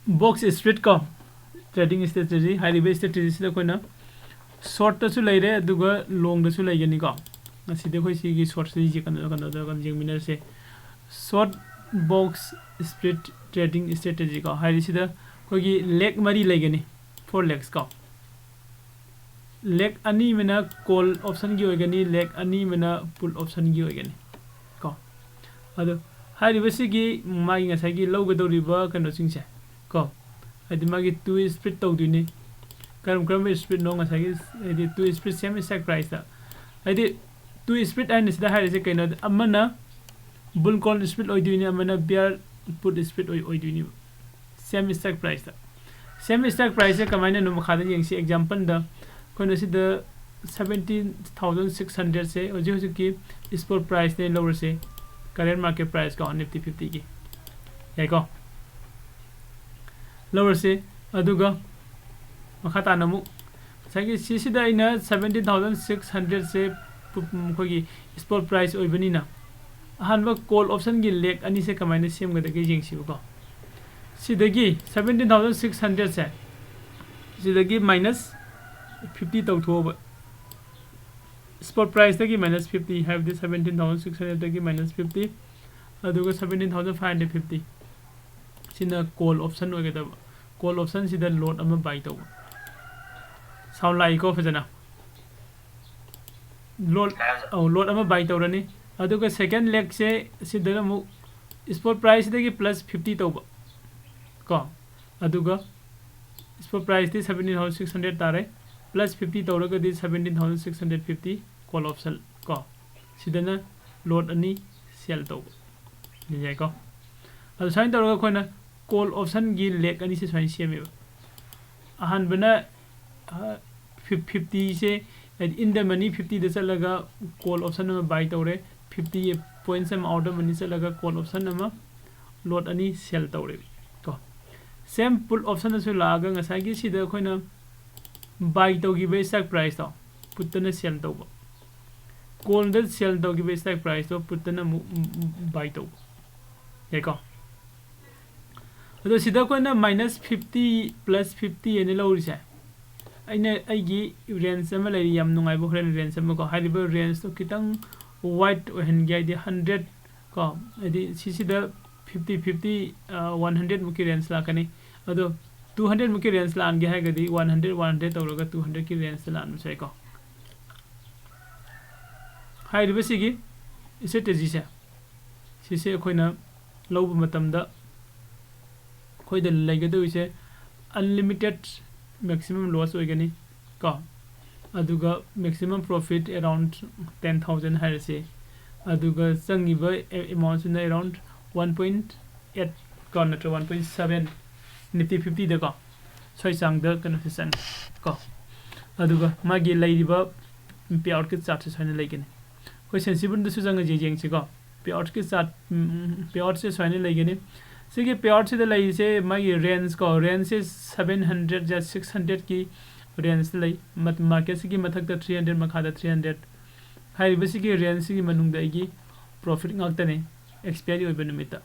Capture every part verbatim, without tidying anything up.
Box spread ꯀꯣ, trading strategy, ꯍꯥꯏꯔꯤꯕ strategy ꯁꯤꯗ ꯑꯩꯈꯣꯏꯅ short ꯇꯁꯨ ꯂꯩꯔꯦ ꯑꯗꯨꯒ long ꯗꯁꯨ ꯂꯩꯒꯅꯤꯀꯣ꯫ ꯉꯁꯤꯗꯤ ꯑꯩꯈꯣꯏ ꯁꯤꯒꯤ short ꯁꯤ ꯀꯩꯅꯣ ꯀꯩꯅꯣ ꯇꯧꯔꯒ ꯌꯦꯡꯃꯤꯟꯅꯔꯁꯦ꯫ Short box spread trading strategy ꯀꯣ, ꯍꯥꯏꯔꯤꯁꯤꯗ ꯑꯩꯈꯣꯏꯒꯤ leg ꯃꯔꯤ ꯂꯩꯒꯅꯤ, four legs ꯀꯣ꯫ Leg ꯑꯅꯤ ꯑꯃꯅ call option ꯒꯤ ꯑꯣꯏꯒꯅꯤ, leg ꯑꯅꯤ ꯑꯃꯅ put option ꯒꯤ ꯑꯣꯏꯒꯅꯤ ꯀꯣ꯫ ꯑꯗꯣ ꯍꯥꯏꯔꯤꯕꯁꯤꯒꯤ ꯃꯥꯒꯤ ꯉꯁꯥꯏꯒꯤ ꯂꯧꯒꯗꯧꯔꯤꯕ ꯀꯩꯅꯣꯁꯤꯡꯁꯦ ꯀꯣ, ꯍꯥꯏꯗꯤ ꯃꯥꯒꯤ two spread ꯇꯧꯗꯣꯏꯅꯤ꯫ ꯀꯔꯝ ꯀꯔꯝꯕ spread ꯅꯣ? ꯉꯁꯥꯏꯒꯤ ꯍꯥꯏꯗꯤ two spread same strike price ꯇ, ꯍꯥꯏꯗꯤ two spread ꯍꯥꯏꯅ ꯁꯤꯗ ꯍꯥꯏꯔꯤꯁꯦ ꯀꯩꯅꯣꯗ, ꯑꯃꯅ bull call spread ꯑꯣꯏꯗꯣꯏꯅꯤ, ꯑꯃꯅ bear put spread ꯑꯣꯏ ꯑꯣꯏꯗꯣꯏꯅꯦꯕ, same strike price ꯇ꯫ Same strike price ꯁꯦ ꯀꯃꯥꯏꯅꯅꯣ ꯃꯈꯥꯗ ꯌꯦꯡꯁꯤ꯫ Example ꯗ ꯑꯩꯈꯣꯏꯅ ꯁꯤꯗ seventeen thousand six hundred ꯁꯦ ꯍꯧꯖꯤꯛ ꯍꯧꯖꯤꯛꯀꯤ spot price ꯅꯦ ꯂꯧꯔꯁꯦ, current market price ꯀꯣ, Nifty fifty ꯒꯤ, ꯌꯥꯏꯀꯣ, ꯂꯧꯔꯁꯦ꯫ ꯑꯗꯨꯒ ꯃꯈꯥ ꯇꯥꯅ ꯑꯃꯨꯛ ꯉꯁꯥꯏꯒꯤ ꯁꯤꯁꯤꯗ ꯑꯩꯅ seventeen thousand six hundred ꯁꯦ ꯄꯨ-, ꯑꯩꯈꯣꯏꯒꯤ spot price ꯑꯣꯏꯕꯅꯤꯅ ꯑꯍꯥꯟꯕ call option ꯒꯤ leg ꯑꯅꯤꯁꯦ ꯀꯃꯥꯏꯅ ꯁꯦꯝꯒꯗꯒꯦ ꯌꯦꯡꯁꯤꯕꯀꯣ꯫ ꯁꯤꯗꯒꯤ seventeen thousand six hundred ꯁꯦ ꯁꯤꯗꯒꯤ minus fifty ꯇꯧꯊꯣꯛꯑꯣꯕ꯫ Spot price ꯇꯒꯤ minus fifty ꯍꯥꯏꯕꯗꯤ seventeen thousand six hundred ꯇꯒꯤ minus fifty, ꯑꯗꯨꯒ seventeen thousand five hundred fifty ꯁꯤꯅ call option ꯑꯣꯏꯒꯗꯕ꯫ Call option ꯁꯤꯗ lot ꯑꯃ buy ꯇꯧꯕ꯫ Sound ꯂꯥꯛꯏꯀꯣ ꯐꯖꯅ? Lot, ꯑꯧ, lot ꯑꯃ buy ꯇꯧꯔꯅꯤ꯫ ꯑꯗꯨꯒ second leg ꯁꯦ ꯁꯤꯗꯅ ꯑꯃꯨꯛ spot price ꯁꯤꯗꯒꯤ plus fifty ꯇꯧꯕ ꯀꯣ꯫ ꯑꯗꯨꯒ spot price T seventeen thousand six hundred ꯇꯥꯔꯦ, plus fifty ꯇꯧꯔꯒꯗꯤ seventeen thousand six hundred fifty call option ꯀꯣ꯫ ꯁꯤꯗꯅ lot ꯑꯅꯤ sell ꯇꯧꯕ, ꯌꯥꯏꯀꯣ꯫ ꯑꯗꯨ ꯁꯨꯃꯥꯏꯅ ꯇꯧꯔꯒ ꯑꯩꯈꯣꯏꯅ call option ꯒꯤ leg ꯑꯅꯤꯁꯦ ꯁꯨꯃꯥꯏꯅ ꯁꯦꯝꯃꯦꯕ꯫ ꯑꯍꯥꯟꯕꯅ, ꯑ, fif-, fifty ꯁꯦ, ꯍꯥꯏꯗꯤ in the money fifty ꯗ ꯆꯠꯂꯒ call option ꯑꯃ buy ꯇꯧꯔꯦ, fifty points ꯑꯃ out of money ꯆꯠꯂꯒ call option ꯑꯃ lot ꯑꯅꯤ sell ꯇꯧꯔꯦ ꯀꯣ꯫ Same put option ꯗꯁꯨ ꯂꯥꯛꯑꯒ ꯉꯁꯥꯏꯒꯤ ꯁꯤꯗ ꯑꯩꯈꯣꯏꯅ buy ꯇꯧꯈꯤꯕ strike price ꯇꯣ put ꯇꯅ sell ꯇꯧꯕ, call ꯗ sell ꯇꯧꯈꯤꯕ strike price ꯇꯣ put ꯇꯅ ꯑꯃꯨꯛ, ꯎꯝ, ꯎꯝ, buy ꯇꯧꯕ, ꯌꯥꯏꯀꯣ꯫ ꯑꯗꯣ ꯁꯤꯗ ꯑꯩꯈꯣꯏꯅ minus fifty plus fifty ꯍꯥꯏꯅ ꯂꯧꯔꯤꯁꯦ, ꯑꯩꯅ ꯑꯩꯒꯤ ꯔꯦꯟꯖ ꯑꯃ ꯂꯩꯔꯤ, ꯌꯥꯝ ꯅꯨꯡꯉꯥꯏꯕ ꯍꯣꯔꯦꯟ ꯔꯦꯟꯖ ꯑꯃ ꯀꯣ, ꯍꯥꯏꯔꯤꯕ ꯔꯦꯟꯖꯇꯣ ꯈꯤꯇꯪ ꯋꯥꯏꯠ ꯑꯣꯏꯍꯟꯒꯦ ꯍꯥꯏꯗꯤ ꯍꯟꯗ꯭ꯔꯦꯠ ꯀꯣ, ꯍꯥꯏꯗꯤ ꯁꯤꯁꯤꯗ ꯐꯤꯐꯇꯤ ꯐꯤꯐꯇꯤ ꯋꯥꯟ ꯍꯟꯗ꯭ꯔꯦꯠꯃꯨꯛꯀꯤ ꯔꯦꯟꯖ ꯂꯥꯛꯀꯅꯤ꯫ ꯑꯗꯣ ꯇꯨ ꯍꯟꯗ꯭ꯔꯦꯠꯃꯨꯛꯀꯤ ꯔꯦꯟꯖ ꯂꯥꯛꯍꯟꯒꯦ ꯍꯥꯏꯔꯒꯗꯤ ꯋꯥꯟ ꯍꯟꯗ꯭ꯔꯦꯠ ꯋꯥꯟ ꯍꯟꯗ꯭ꯔꯦꯠ ꯇꯧꯔꯒ ꯇꯨ ꯍꯟꯗ꯭ꯔꯦꯠꯀꯤ ꯔꯦꯟꯖꯇ ꯂꯥꯛꯍꯟꯕꯁꯨ ꯌꯥꯏꯀꯣ꯫ ꯍꯥꯏꯔꯤꯕꯁꯤꯒꯤ ꯁ꯭ꯇ꯭ꯔꯦꯇꯦꯖꯤꯁꯦ, ꯁꯤꯁꯦ ꯑꯩꯈꯣꯏꯅ ꯂꯧꯕ ꯃꯇꯝꯗ ꯑꯩꯈꯣꯏꯗ ꯂꯩꯒꯗꯧꯔꯤꯁꯦ unlimited maximum loss ꯑꯣꯏꯒꯅꯤ ꯀꯣ, ꯑꯗꯨꯒ maximum profit around ten thousand ꯍꯥꯏꯔꯁꯤ, ꯑꯗꯨꯒ ꯆꯪꯉꯤꯕ amount ꯁꯤꯅ around one point eight ꯀꯣ, ꯅꯠꯇ꯭ꯔꯒ one point seven, Nifty fifty ꯗꯀꯣ, ꯁ꯭ꯋꯥꯏ ꯆꯥꯡꯗ ꯀꯩꯅꯣꯁꯦ ꯆꯪꯉꯤ ꯀꯣ꯫ ꯑꯗꯨꯒ ꯃꯥꯒꯤ ꯂꯩꯔꯤꯕ payout ꯀꯤ chart ꯁꯦ ꯁꯨꯃꯥꯏꯅ ꯂꯩꯒꯅꯤ꯫ ꯑꯩꯈꯣꯏ Sensible ꯗꯁꯨ ꯆꯪꯉꯒ ꯌꯦꯡꯁꯤꯀꯣ꯫ Payout ꯀꯤ chart, payout ꯁꯦ ꯁꯨꯃꯥꯏꯅ ꯂꯩꯒꯅꯤ꯫ ꯁꯤꯒꯤ payout ꯁꯤꯗ ꯂꯩꯔꯤꯁꯦ ꯃꯥꯒꯤ ꯔꯦꯟꯖ ꯀꯣ, ꯔꯦꯟꯖ ꯁꯦ seven hundred ꯁꯤꯗ six hundred ꯀꯤ ꯔꯦꯟꯖꯇ ꯂꯩ꯫ ꯃꯥꯔꯀꯦꯠ ꯁꯤꯒꯤ ꯃꯊꯛꯇ three hundred, ꯃꯈꯥꯗ three hundred꯫ ꯍꯥꯏꯔꯤꯕꯁꯤꯒꯤ ꯔꯦꯟꯖ ꯁꯤꯒꯤ ꯃꯅꯨꯡꯗ ꯑꯩꯒꯤ profit ꯉꯥꯛꯇꯅꯦ expiry ꯑꯣꯏꯕ ꯅꯨꯃꯤꯠꯇ꯫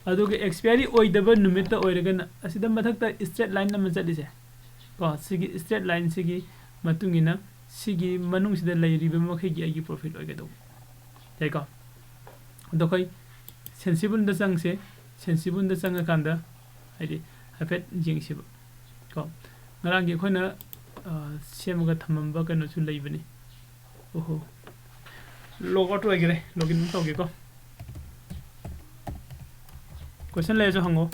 ꯑꯗꯨꯒ expiry ꯑꯣꯏꯗꯕ ꯅꯨꯃꯤꯠꯇ ꯑꯣꯏꯔꯒꯅ ꯑꯁꯤꯗ ꯃꯊꯛꯇ straight line ꯑꯃ ꯆꯠꯂꯤꯁꯦ ꯀꯣ, ꯁꯤꯒꯤ straight line ꯁꯤꯒꯤ ꯃꯇꯨꯡ ꯏꯟꯅ ꯁꯤꯒꯤ ꯃꯅꯨꯡꯁꯤꯗ ꯂꯩꯔꯤꯕ ꯃꯈꯩꯒꯤ ꯑꯩꯒꯤ profit ꯑꯣꯏꯒꯗꯧꯕ꯫ ꯌꯥꯏꯀꯣ? ꯑꯗꯣ ꯑꯩꯈꯣꯏ Sensible ꯗ ꯆꯪꯁꯦ꯫ Sensible ꯗ ꯆꯪꯉꯀꯥꯟꯗ ꯍꯥꯏꯗꯤ ꯍꯥꯏꯐꯦꯠ ꯌꯦꯡꯁꯤꯕ ꯀꯣ꯫ ꯉꯔꯥꯡꯒꯤ ꯑꯩꯈꯣꯏꯅ, ꯑ, ꯁꯦꯝꯃꯒ ꯊꯝꯃꯝꯕ ꯀꯩꯅꯣꯁꯨ ꯂꯩꯕꯅꯤ꯫ ꯑꯣꯍꯣ, log out ꯑꯣꯏꯈꯔꯦ, login ꯑꯃꯨꯛ ꯇꯧꯒꯦꯀꯣ꯫ Question ꯂꯩꯔꯁꯨ ꯍꯪꯉꯣ꯫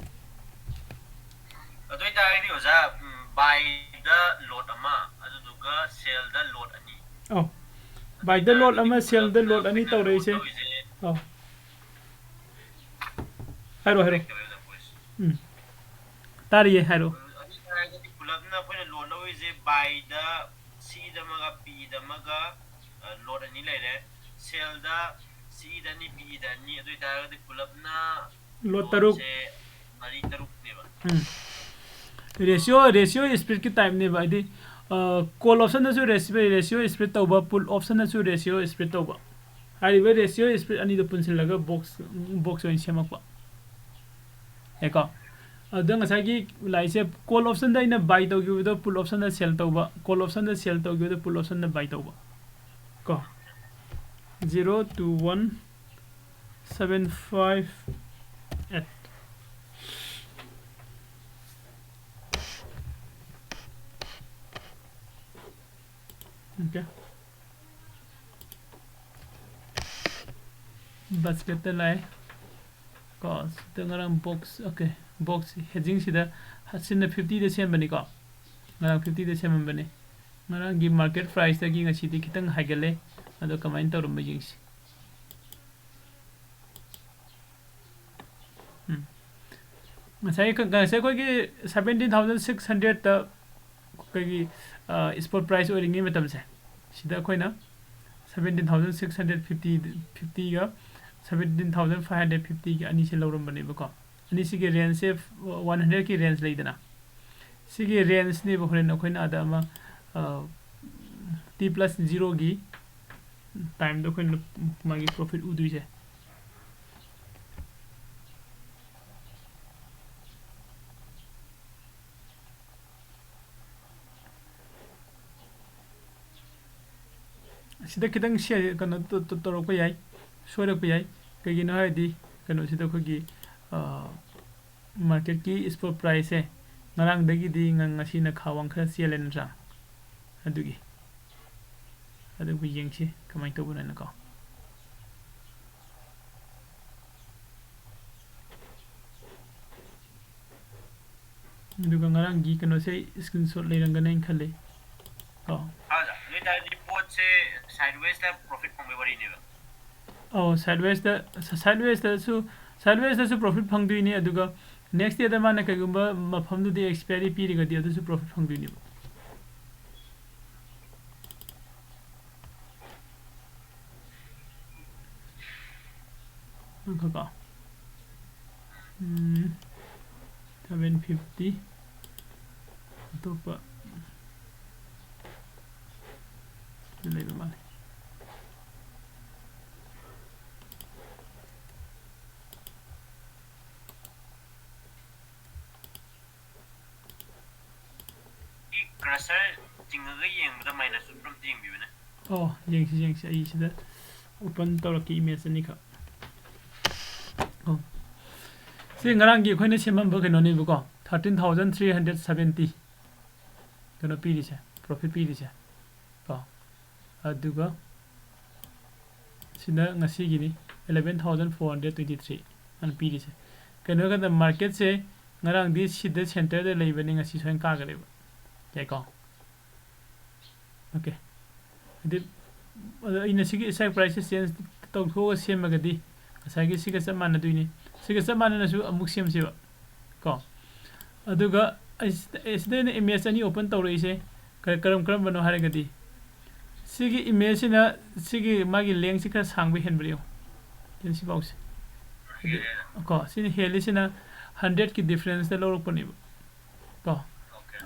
ꯑꯗꯨ ꯑꯣꯏꯇꯥꯔꯒꯗꯤ ꯑꯣꯖꯥ, ꯎꯝ, buy ꯗ lot ꯑꯃ, ꯑꯗꯨꯗꯨꯒ sell ꯗ lot ꯑꯅꯤ꯫ ꯑꯧ, buy ꯗ lot ꯑꯃ, sell ꯗ lot ꯑꯅꯤ ꯇꯧꯔꯛꯏꯁꯦ꯫ ꯑꯧ, ꯍꯥꯏꯔꯣ, ꯍꯥꯏꯔꯣ꯫ ꯎꯝ, ꯇꯥꯔꯤꯌꯦ, ꯍꯥꯏꯔꯣ꯫ ꯑꯗꯨ ꯑꯣꯏꯇꯥꯔꯒꯗꯤ ꯄꯨꯂꯞꯅ ꯑꯩꯈꯣꯏꯅ lot ꯂꯧꯔꯤꯁꯦ buy ꯗ C ꯗ ꯑꯃꯒ, P ꯗ ꯑꯃꯒ, ꯑ, lot ꯑꯅꯤ ꯂꯩꯔꯦ꯫ Sell ꯗ C ꯗ ꯑꯅꯤ, P ꯗ ꯑꯅꯤ, ꯑꯗꯨ ꯑꯣꯏꯇꯥꯔꯒꯗꯤ ꯄꯨꯂꯞꯅ lot ꯇꯔꯨꯛ꯫ Lot ꯁꯦ ꯃꯔꯤ ꯇꯔꯨꯛꯅꯦꯕ꯫ ꯎꯝ꯫ Ratio, ratio spread ꯀꯤ type ꯅꯦꯕ, ꯍꯥꯏꯗꯤ, ꯑ, call option ꯗꯁꯨ ratio, ratio spread ꯇꯧꯕ, put option ꯗꯁꯨ ratio spread ꯇꯧꯕ꯫ ꯍꯥꯏꯔꯤꯕ ratio spread ꯑꯅꯤꯗꯣ ꯄꯨꯟꯁꯤꯜꯂꯒ box, box ꯑꯣꯏꯅ ꯁꯦꯝꯃꯛꯄ꯫ ꯌꯥꯏꯀꯣ? ꯑꯗꯨꯗ ꯉꯁꯥꯏꯒꯤ ꯂꯥꯛꯏꯁꯦ call optionꯗ ꯑꯩꯅ buy ꯇꯧꯈꯤꯕꯗꯣ put optionꯗ sell ꯇꯧꯕ, call optionꯗ sell ꯇꯧꯈꯤꯕꯗꯣ put optionꯗ buy ꯇꯧꯕ ꯀꯣ꯫ Zero two one seven five eight. Okay. Basketꯇ ꯂꯥꯛꯑꯦ ꯀꯣ꯫ ꯁꯤꯗ ꯉꯔꯥꯡ box, okay, box hedgingꯁꯤꯗ ꯁꯤꯅ fiftyꯗ ꯁꯦꯝꯕꯅꯤꯀꯣ꯫ ꯉꯔꯥꯡ fiftyꯗ ꯁꯦꯝꯃꯝꯕꯅꯤ꯫ ꯉꯔꯥꯡꯒꯤ market priceꯇꯒꯤ ꯉꯁꯤꯗꯤ ꯈꯤꯇꯪ ꯍꯥꯏꯒꯠꯂꯦ꯫ ꯑꯗꯣ ꯀꯃꯥꯏꯅ ꯇꯧꯔꯝꯕ ꯌꯦꯡꯁꯤ꯫ ꯎꯝ꯫ ꯉꯁꯥꯏ ꯀ-, ꯉꯁꯥꯏ ꯑꯩꯈꯣꯏꯒꯤ seventeen thousand six hundredꯇ ꯑꯩꯈꯣꯏꯒꯤ, ꯑ, spot price ꯑꯣꯏꯔꯤꯉꯩ ꯃꯇꯝꯁꯦ, ꯁꯤꯗ ꯑꯩꯈꯣꯏꯅ seventeen thousand six hundred fifty, fiftyꯒ seventeen thousand five hundred fiftyꯒꯤ ꯑꯅꯤꯁꯦ ꯂꯧꯔꯝꯕꯅꯦꯕꯀꯣ꯫ ꯑꯅꯤꯁꯤꯒꯤ rangeꯁꯦ one hundredꯀꯤ range ꯂꯩꯗꯅ, ꯁꯤꯒꯤ rangeꯅꯦꯕ ꯍꯣꯔꯦꯟ ꯑꯩꯈꯣꯏꯅ ꯑꯗ ꯑꯃ, ꯑ, T plus zeroꯒꯤ timeꯗ ꯑꯩꯈꯣꯏꯅ ꯃꯥꯒꯤ profit ꯎꯗꯣꯏꯁꯦ꯫ ꯁꯤꯗ ꯈꯤꯇꯪ ꯁꯦ-, ꯀꯩꯅꯣ ꯇ-, ꯇ-, ꯇꯧꯔꯛꯄ ꯌꯥꯏ, ꯁꯣꯏꯔꯛꯄ ꯌꯥꯏ꯫ ꯀꯩꯒꯤꯅꯣ ꯍꯥꯏꯔꯗꯤ ꯀꯩꯅꯣꯁꯤꯗ ꯑꯩꯈꯣꯏꯒꯤ, ꯑ, marketꯀꯤ spot priceꯁꯦ ꯉꯔꯥꯡꯗꯒꯤꯗꯤ ꯉ-, ꯉꯁꯤꯅ ꯈꯥ ꯋꯥꯡ ꯈꯔ ꯆꯦꯜꯂꯦ ꯅꯠꯇ꯭ꯔꯥ? ꯑꯗꯨꯒꯤ꯫ ꯑꯗꯨꯕꯨ ꯌꯦꯡꯁꯤ ꯀꯃꯥꯏꯅ ꯇꯧꯕꯅꯣꯅꯀꯣ꯫ ꯑꯗꯨꯒ ꯉꯔꯥꯡꯒꯤ ꯀꯩꯅꯣꯁꯦ ꯑꯩ screenshot ꯂꯩꯔꯝꯒꯅꯤ ꯍꯥꯏꯅ ꯈꯜꯂꯤ꯫ ꯀꯣ꯫ ꯍꯣꯏ ꯑꯣꯖꯥ꯫ ꯑꯗꯨ ꯑꯣꯏꯇꯥꯔꯗꯤ ꯄꯣꯠꯁꯦ sidewaysꯇ profit ꯐꯪꯕꯒꯤ ꯋꯥꯔꯤꯅꯦꯕ꯫ ꯑꯧ, sidewaysꯇ, sidewaysꯇꯁꯨ, sidewaysꯇꯁꯨ profit ꯐꯪꯗꯣꯏꯅꯤ꯫ ꯑꯗꯨꯒ next dayꯗ ꯃꯥꯅ ꯀꯩꯒꯨꯝꯕ ꯃꯐꯝꯗꯨꯗꯤ expiry ꯄꯤꯔꯒꯗꯤ ꯑꯗꯨꯁꯨ profit ꯐꯪꯗꯣꯏꯅꯦꯕ꯫ ꯉꯥꯏꯈꯣꯀꯣ꯫ ꯎꯝ, seven fifty꯫ ꯑꯇꯣꯞꯄ ꯂꯩꯕ ꯃꯥꯜꯂꯦ꯫ ꯀꯁꯔ ꯆꯤꯡꯉꯒ ꯌꯦꯡꯕꯗ ꯃꯥꯏꯅꯁ ꯆꯠꯄ꯭ꯔꯥ ꯑꯝꯇ ꯌꯦꯡꯕꯤꯌꯨꯅꯦ꯫ ꯑꯣ, ꯌꯦꯡꯁꯤ ꯌꯦꯡꯁꯤ, ꯑꯩ ꯁꯤꯗ ꯑꯣꯄꯟ ꯇꯧꯔꯛꯀꯦ ꯏꯃꯦꯖ ꯑꯅꯤꯈꯛ꯫ ꯑꯣ, ꯁꯤ ꯉꯔꯥꯡꯒꯤ ꯑꯩꯈꯣꯏꯅ ꯁꯦꯝꯃꯝꯕ ꯀꯩꯅꯣꯅꯦꯕꯀꯣ, thirteen thousand three hundred seventy ꯀꯩꯅꯣ ꯄꯤꯔꯤꯁꯦ, ꯄ꯭ꯔꯣꯐꯤꯠ ꯄꯤꯔꯤꯁꯦ ꯀꯣ꯫ ꯑꯗꯨꯒ ꯁꯤꯅ ꯉꯁꯤꯒꯤꯅꯤ, eleven thousand four hundred twenty three ꯑꯅ ꯄꯤꯔꯤꯁꯦ꯫ ꯀꯩꯅꯣ ꯍꯥꯏꯔꯀꯥꯟꯗ ꯃꯥꯔꯀꯦꯠꯁꯦ ꯉꯔꯥꯡꯗꯤ ꯁꯤꯗ ꯁꯦꯟꯇꯔꯗ ꯂꯩꯕꯅꯤ, ꯉꯁꯤ ꯁꯨꯃꯥꯏꯅ ꯀꯥꯈ꯭ꯔꯦꯕ, ꯌꯥꯏꯀꯣ꯫ ꯑꯣꯀꯦ, ꯍꯥꯏꯗꯤ ꯑꯗꯣ ꯑꯩꯅ ꯁꯤꯒꯤ ꯏꯁꯇ꯭ꯔꯥꯏꯛ ꯄ꯭ꯔꯥꯏꯁꯁꯦ ꯆꯦꯟꯖ ꯇꯧꯊꯣꯛꯑꯒ ꯁꯦꯝꯃꯒꯗꯤ ꯉꯁꯥꯏꯒꯤ ꯁꯤꯒ ꯆꯞ ꯃꯥꯟꯅꯗꯣꯏꯅꯤ, ꯁꯤꯒ ꯆꯞ ꯃꯥꯟꯅꯅꯁꯨ ꯑꯃꯨꯛ ꯁꯦꯝꯁꯦꯕ ꯀꯣ꯫ ꯑꯗꯨꯒ ꯑꯩ ꯁꯤꯗ ꯑꯩ ꯁꯤꯗ ꯑꯩꯅ ꯏꯃꯦꯖ ꯑꯅꯤ ꯑꯣꯄꯟ ꯇꯧꯔꯛꯏꯁꯦ ꯀ- ꯀꯔꯝ ꯀꯔꯝꯕꯅꯣ ꯍꯥꯏꯔꯒꯗꯤ, ꯁꯤꯒꯤ ꯏꯃꯦꯖꯁꯤꯅ ꯁꯤꯒꯤ ꯃꯥꯒꯤ ꯂꯦꯡꯁꯤ ꯈꯔ ꯁꯥꯡꯕ ꯍꯦꯟꯕ꯭ꯔꯥ ꯌꯦꯡꯉꯣ, ꯁꯤꯅ ꯁꯤꯐꯥꯎꯁꯦ꯫ ꯍꯥꯏꯗꯤ, ꯀꯣ, ꯁꯤꯅ ꯍꯦꯜꯂꯤꯁꯤꯅ ꯍꯟꯗ꯭ꯔꯦꯠꯀꯤ ꯗꯤꯐ꯭ꯔꯦꯟꯁꯇ ꯂꯧꯔꯛꯄꯅꯦꯕ ꯀꯣ꯫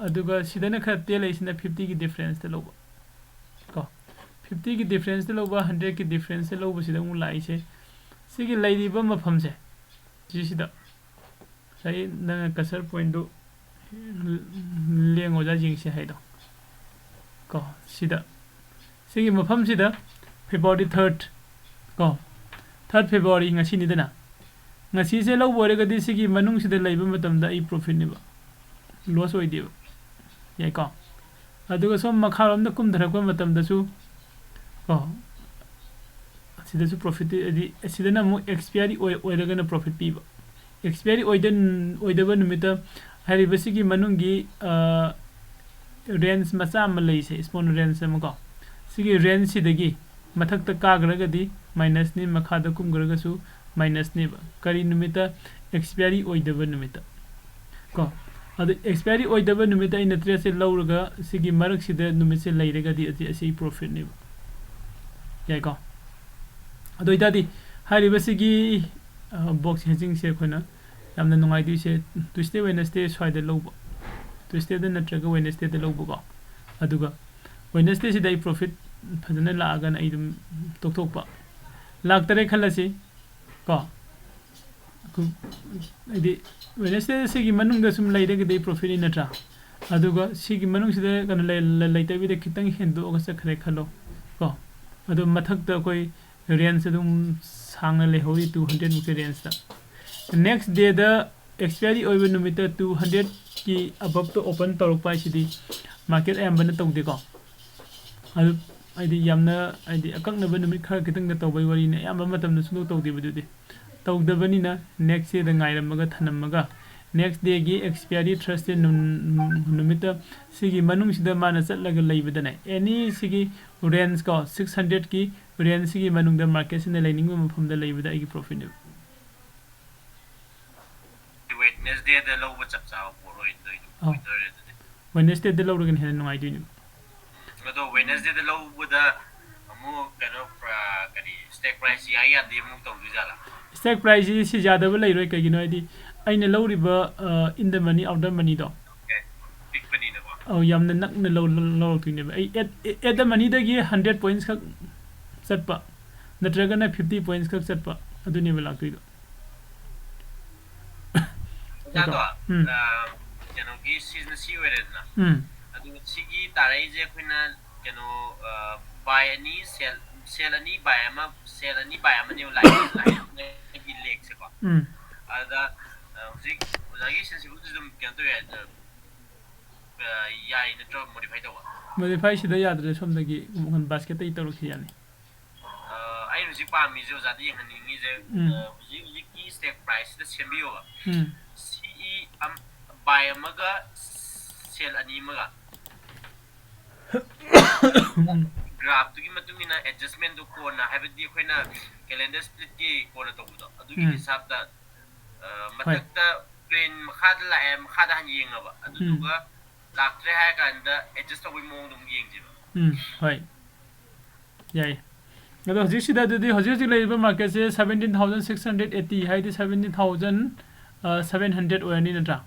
ꯑꯗꯨꯒ ꯁꯤꯗꯅ ꯈꯔ ꯇꯦꯜꯂꯛꯏꯁꯤꯅ ꯐꯤꯐꯇꯤꯒꯤ ꯗꯤꯐ꯭ꯔꯦꯟꯁꯇ ꯂꯧꯕ ꯀꯣ꯫ ꯐꯤꯐꯇꯤꯒꯤ ꯗꯤꯐ꯭ꯔꯦꯟꯁꯇ ꯂꯧꯕ, ꯍꯟꯗ꯭ꯔꯦꯠꯀꯤ ꯗꯤꯐ꯭ꯔꯦꯟꯁꯇ ꯂꯧꯕꯁꯤꯗ ꯑꯃꯨꯛ ꯂꯥꯛꯏꯁꯦ, ꯁꯤꯒꯤ ꯂꯩꯔꯤꯕ ꯃꯐꯝꯁꯦ, ꯁꯤꯁꯤꯗ ꯉꯁꯥꯏ ꯅꯪꯅ ꯀꯁꯔ ꯄꯣꯏꯟꯗꯨ ꯂꯦꯡ ꯑꯣꯖꯥ ꯌꯦꯡꯁꯤ ꯍꯥꯏꯗꯣ ꯀꯣ, ꯁꯤꯗ, ꯁꯤꯒꯤ ꯃꯐꯝꯁꯤꯗ ꯐꯦꯕ꯭ꯔꯨꯋꯥꯔꯤ ꯊꯥꯔꯠ ꯀꯣ, ꯊꯥꯔꯠ ꯐꯦꯕ꯭ꯔꯨꯋꯥꯔꯤ ꯉꯁꯤꯅꯤꯗꯅ, ꯉꯁꯤꯁꯦ ꯂꯧꯕ ꯑꯣꯏꯔꯒꯗꯤ ꯁꯤꯒꯤ ꯃꯅꯨꯡꯁꯤꯗ ꯂꯩꯕ ꯃꯇꯝꯗ ꯑꯩ ꯄ꯭ꯔꯣꯐꯤꯠꯅꯦꯕ, ꯂꯣꯁ ꯑꯣꯏꯗꯦꯕ, ꯌꯥꯏꯀꯣ꯫ ꯑꯗꯨꯒ ꯁꯣꯝ ꯃꯈꯥꯔꯣꯝꯗ ꯀꯨꯝꯊꯔꯛꯄ ꯃꯇꯝꯗꯁꯨ ꯀꯣ, ꯁꯤꯗꯁꯨ ꯄ꯭ꯔꯣꯐꯤꯠ, ꯍꯥꯏꯗꯤ ꯁꯤꯗꯅ ꯑꯃꯨꯛ ꯑꯦꯛꯁꯄꯤꯌꯥꯔꯤ ꯑꯣꯏ ꯑꯣꯏꯔꯒꯅ ꯄ꯭ꯔꯣꯐꯤꯠ ꯄꯤꯕ, ꯑꯦꯛꯁꯄꯤꯌꯥꯔꯤ ꯑꯣꯏꯗ ꯑꯣꯏꯗꯕ ꯅꯨꯃꯤꯠꯇ ꯍꯥꯏꯔꯤꯕꯁꯤꯒꯤ ꯃꯅꯨꯡꯒꯤ ꯔꯦꯟꯖ ꯃꯆꯥ ꯑꯃ ꯂꯩꯁꯦ, ꯁ꯭ꯃꯣꯜ ꯔꯦꯟꯖ ꯑꯃ ꯀꯣ, ꯁꯤꯒꯤ ꯔꯦꯟꯖꯁꯤꯗꯒꯤ ꯃꯊꯛꯇ ꯀꯥꯈ꯭ꯔꯒꯗꯤ ꯃꯥꯏꯅꯁꯅꯤ, ꯃꯈꯥꯗ ꯀꯨꯝꯈ꯭ꯔꯒꯁꯨ ꯃꯥꯏꯅꯁꯅꯦꯕ꯫ ꯀꯔꯤ ꯅꯨꯃꯤꯠꯇ? ꯑꯦꯛꯁꯄꯤꯌꯥꯔꯤ ꯑꯣꯏꯗꯕ ꯅꯨꯃꯤꯠꯇ ꯀꯣ꯫ ꯑꯗꯨ ꯑꯦꯛꯁꯄꯤꯌꯥꯔꯤ ꯑꯣꯏꯗꯕ ꯅꯨꯃꯤꯠꯇ ꯑꯩꯅ ꯇ꯭ꯔꯦꯠꯁꯦ ꯂꯧꯔꯒ ꯁꯤꯒꯤ ꯃꯔꯛꯁꯤꯗ ꯅꯨꯃꯤꯠꯁꯦ ꯂꯩꯔꯒꯗꯤ ꯑꯁꯤ ꯑꯁꯤ ꯄ꯭ꯔꯣꯐꯤꯠꯅꯦꯕ, ꯌꯥꯏꯀꯣ꯫ ꯑꯗꯨ ꯑꯣꯏꯇꯥꯔꯗꯤ ꯍꯥꯏꯔꯤꯕꯁꯤꯒꯤ ꯕꯣꯛꯁ ꯍꯦꯖꯤꯡꯁꯦ ꯑꯩꯈꯣꯏꯅ ꯌꯥꯝꯅ ꯅꯨꯡꯉꯥꯏꯗꯣꯏꯁꯦ ꯇ꯭ꯌꯨꯁꯗꯦ ꯋꯦꯅꯁꯗꯦ ꯁ꯭ꯋꯥꯏꯗ ꯂꯧꯕ, ꯇ꯭ꯌꯨꯁꯗꯦꯗ ꯅꯠꯇ꯭ꯔꯒ ꯋꯦꯅꯁꯗꯦꯗ ꯂꯧꯕꯀꯣ꯫ ꯑꯗꯨꯒ ꯋꯦꯅꯁꯗꯦꯁꯤꯗ ꯑꯩ ꯄ꯭ꯔꯣꯐꯤꯠ ꯐꯖꯅ ꯂꯥꯛꯑꯒꯅ ꯑꯩ ꯑꯗꯨꯝ ꯇꯣꯛꯊꯣꯛꯄ, ꯂꯥꯛꯇꯔꯦ ꯈꯜꯂꯁꯤ ꯀꯣ꯫ ꯑꯩꯈꯣꯏ-, ꯍꯥꯏꯗꯤ ꯋꯦꯅꯁꯗꯦ ꯁꯤꯒꯤ ꯃꯅꯨꯡꯗ ꯁꯨꯝ ꯂꯩꯔꯒꯗꯤ ꯄ꯭ꯔꯣꯐꯤꯠꯅꯤ ꯅꯠꯇ꯭ꯔꯥ? ꯑꯗꯨꯒ ꯁꯤꯒꯤ ꯃꯅꯨꯡꯁꯤꯗ ꯀꯩꯅꯣ ꯂꯩ- ꯂꯩ- ꯂꯩꯇꯕꯤꯗ ꯈꯤꯇꯪ ꯍꯦꯟꯗꯣꯛꯑꯒ ꯆꯠꯈ꯭ꯔꯦ ꯈꯜꯂꯣ ꯀꯣ꯫ ꯑꯗꯣ ꯃꯊꯛꯇ ꯑꯩꯈꯣꯏ ꯔꯦꯟꯖ ꯑꯗꯨꯝ ꯁꯥꯡꯅ ꯂꯩꯍꯧꯔꯤ, ꯇꯨ ꯍꯟꯗ꯭ꯔꯦꯗ ꯃꯨꯛꯀꯤ ꯔꯦꯟꯖꯇ꯫ ꯅꯦꯛꯁ ꯗꯦꯗ ꯑꯦꯛꯁꯄꯤꯌꯥꯔꯤ ꯑꯣꯏꯕ ꯅꯨꯃꯤꯠꯇ ꯇꯨ ꯍꯟꯗ꯭ꯔꯦꯗꯀꯤ ꯑꯕꯞꯇ ꯑꯣꯄꯟ ꯇꯧꯔꯛꯄ ꯍꯥꯏꯁꯤꯗꯤ ꯃꯥꯔꯀꯦꯠ ꯑꯌꯥꯝꯕꯅ ꯇꯧꯗꯦꯀꯣ꯫ ꯑꯗꯨ ꯍꯥꯏꯗꯤ ꯌꯥꯝꯅ ꯍꯥꯏꯗꯤ ꯑꯀꯛꯅꯕ ꯅꯨꯃꯤꯠ ꯈꯔ ꯈꯤꯇꯪꯗ ꯇꯧꯕꯩ ꯋꯥꯔꯤꯅꯤ, ꯑꯌꯥꯝꯕ ꯃꯇꯝꯗ ꯁꯨꯡꯇꯧ ꯇꯧꯗꯦꯕ ꯑꯗꯨꯗꯤ꯫ ꯇꯧꯗꯕꯅꯤꯅ ꯅꯦꯛꯁ ꯗꯦꯗ ꯉꯥꯏꯔꯝꯃꯒ ꯊꯅꯝꯃꯒ ꯅꯦꯛꯁ ꯗꯦꯒꯤ ꯑꯦꯛꯁꯄꯤꯌꯥꯔꯤ ꯊꯔꯁꯗꯦ ꯅꯨꯃꯤꯠꯇ ꯁꯤꯒꯤ ꯃꯅꯨꯡꯁꯤꯗ ꯃꯥꯅ ꯆꯠꯂꯒ ꯂꯩꯕꯗꯅꯦ, ꯑꯦꯅꯤ ꯁꯤꯒꯤ ꯔꯦꯟꯖ ꯀꯣ, ꯁꯤꯛꯁ ꯍꯟꯗ꯭ꯔꯦꯗꯀꯤ ꯔꯦꯟꯖꯁꯤꯒꯤ ꯃꯅꯨꯡꯗ ꯃꯥꯔꯀꯦꯠꯁꯤꯅ ꯂꯩꯅꯤꯡꯕ ꯃꯐꯝꯗ ꯂꯩꯕꯗ ꯑꯩꯒꯤ ꯄ꯭ꯔꯣꯐꯤꯠꯅꯦꯕ꯫ ꯋꯦꯠꯅꯦꯁꯗꯦꯗ ꯂꯧꯕ ꯆꯞ ꯆꯥꯕ ꯄꯣꯠ ꯑꯣꯏꯗꯣꯏꯅꯣ? ꯑꯧ꯫ ꯑꯣꯏꯗꯣꯏꯔꯦ ꯑꯗꯨꯗꯤ꯫ ꯋꯦꯅꯦꯁꯗꯦꯗ ꯂꯧꯔꯒꯅ ꯍꯦꯟꯅ ꯅꯨꯡꯉꯥꯏꯗꯣꯏꯅꯦꯕ꯫ ꯑꯗꯣ ꯋꯦꯅꯦꯁꯗꯦꯗ ꯂꯧꯕꯗ ꯑꯃꯨꯛ ꯀꯩꯅꯣ, ꯄ꯭ꯔ- ꯀꯔꯤ, ꯁ꯭ꯇꯦꯛ ꯄ꯭ꯔꯥꯏꯁ ꯌꯥꯏ ꯌꯥꯗꯦ ꯑꯃꯨꯛ ꯇꯧꯗꯣꯏꯖꯥꯠꯂꯥ? ꯁ꯭ꯇꯦꯛ ꯄ꯭ꯔꯥꯏꯁꯁꯤ ꯁꯤ ꯌꯥꯗꯕ ꯂꯩꯔꯣꯏ, ꯀꯩꯒꯤꯅꯣ ꯍꯥꯏꯗꯤ ꯑꯩꯅ ꯂꯧꯔꯤꯕ ꯏꯟ ꯗ ꯃꯅꯤ ꯑꯥꯎꯠ ꯗ ꯃꯅꯤꯗꯣ ꯄꯤꯛꯄꯅꯤꯅꯀꯣ꯫ ꯑꯧ, ꯌꯥꯝꯅ ꯅꯛꯅ ꯂꯧ- ꯂꯧ- ꯂꯧꯔꯛꯇꯣꯏꯅꯦꯕ꯫ ꯑꯩ ꯑꯦꯠ ꯑꯦꯠ ꯗ ꯃꯅꯤꯗꯒꯤ ꯍꯟꯗ꯭ꯔꯦꯠ ꯄꯣꯏꯟꯠꯁ ꯈꯛ ꯆꯠꯄ ꯅꯠꯇ꯭ꯔꯒꯅ ꯐꯤꯐꯇꯤ ꯄꯣꯏꯟꯠꯁ ꯈꯛ ꯆꯠꯄ ꯑꯗꯨꯅꯦꯕ ꯂꯥꯛꯇꯣꯏꯗꯣ꯫ ꯑꯣꯖꯥꯗꯣ, ꯎꯝ꯫ ꯑ, ꯀꯩꯅꯣꯒꯤ ꯁꯤꯖꯟ ꯁꯤ ꯑꯣꯏꯔꯦꯗꯅ꯫ ꯎꯝ꯫ ꯑꯗꯨꯒ ꯁꯤꯒꯤ ꯇꯥꯔꯛꯏꯁꯦ ꯑꯩꯈꯣꯏꯅ ꯀꯩꯅꯣ, ꯑ, ꯕꯥꯏ ꯑꯅꯤ, ꯁꯦꯜ, ꯁꯦꯜ ꯑꯅꯤ ꯕꯥꯏ ꯑꯃ, ꯁꯦꯜ ꯑꯅꯤ ꯕꯥꯏ ꯑꯃꯅꯦꯕ ꯂꯥꯛꯏ, ꯂꯥꯛꯏ ꯂꯦꯛꯁꯦꯀꯣ꯫ ꯎꯝ꯫ ꯑꯗ, ꯑ, ꯍꯧꯖꯤꯛ ꯑꯣꯖꯥꯒꯤ ꯁꯦꯟꯁꯤꯕꯜꯗꯨꯁꯨ ꯑꯗꯨꯝ ꯀꯩꯅꯣ ꯇꯧꯋꯦ, ꯑ, ꯑ, ꯌꯥꯏ ꯅꯠꯇ꯭ꯔꯣ ꯃꯣꯗꯤꯐꯥꯏ ꯇꯧꯕ? ꯃꯣꯗꯤꯐꯥꯏ ꯁꯤꯗ ꯌꯥꯗ꯭ꯔꯦ, ꯁꯣꯝꯗꯒꯤ ꯕꯥꯁꯀꯦꯠꯇꯒꯤ ꯇꯧꯔꯛꯈꯤ ꯌꯥꯅꯤ꯫ ꯑ, ꯑꯩꯅ ꯍꯧꯖꯤꯛ ꯄꯥꯝꯃꯤꯁꯦ ꯑꯣꯖꯥꯗ ꯌꯦꯡꯍꯟꯅꯤꯡꯉꯤꯁꯦ, ꯎꯝ꯫ ꯑ, ꯍꯧꯖꯤꯛ ꯍꯧꯖꯤꯛꯀꯤ ꯁ꯭ꯇꯦꯛ ꯄ꯭ꯔꯥꯏꯁꯁꯤꯗ ꯁꯦꯝꯕꯤꯌꯣꯕ꯫ ꯎꯝ꯫ ꯁꯤ ꯏ ꯑꯝ-, ꯕꯥꯏ ꯑꯃꯒ ꯁꯦꯜ ꯑꯅꯤ ꯑꯃꯒ꯫ ꯎꯝ꯫ ꯒ꯭ꯔꯥꯐꯇꯨꯒꯤ ꯃꯇꯨꯡ ꯏꯟꯅ ꯑꯦꯗꯖꯁꯃꯦꯟꯗꯨ ꯀꯣꯟꯅ, ꯍꯥꯏꯕꯗꯤ ꯑꯩꯈꯣꯏꯅ ꯀꯦꯂꯦꯟꯗꯔ ꯁ꯭ꯄ꯭ꯂꯤꯠꯀꯤ ꯀꯣꯟꯅ ꯇꯧꯕꯗꯣ, ꯑꯗꯨꯒꯤ ꯎꯝ꯫ ꯍꯤꯁꯥꯞꯇ, ꯑ, ꯍꯣꯏ꯫ ꯃꯊꯛꯇ ꯇ꯭ꯔꯦꯟ ꯃꯈꯥꯗ ꯂꯥꯛꯑꯦ, ꯃꯈꯥꯗ ꯍꯥꯟꯅ ꯌꯦꯡꯉꯕ, ꯑꯗꯨꯗꯨꯒ ꯂꯥꯛꯇ꯭ꯔꯦ ꯍꯥꯏꯔ ꯀꯥꯟꯗ ꯑꯦꯗꯖꯁ ꯇꯧꯕꯒꯤ ꯃꯑꯣꯡꯗꯣ ꯑꯃꯨꯛ ꯌꯦꯡꯁꯦꯕ꯫ ꯎꯝ, ꯍꯣꯏ꯫ ꯌꯥꯏ꯫ ꯑꯗꯣ ꯍꯧꯖꯤꯛꯁꯤꯗ ꯑꯗꯨꯗꯤ ꯍꯧꯖꯤꯛ ꯍꯧꯖꯤꯛ ꯂꯩꯔꯤꯕ ꯃꯥꯔꯀꯦꯠꯁꯦ seventeen thousand six hundred eighty, ꯍꯥꯏꯗꯤ ꯁꯕꯦꯟꯇꯤꯟ ꯊꯥꯎꯖꯟ, ꯑ, ꯁꯕꯦꯟ ꯍꯟꯗ꯭ꯔꯦꯠ ꯑꯣꯏꯔꯅꯤ ꯅꯠꯇ꯭ꯔꯥ?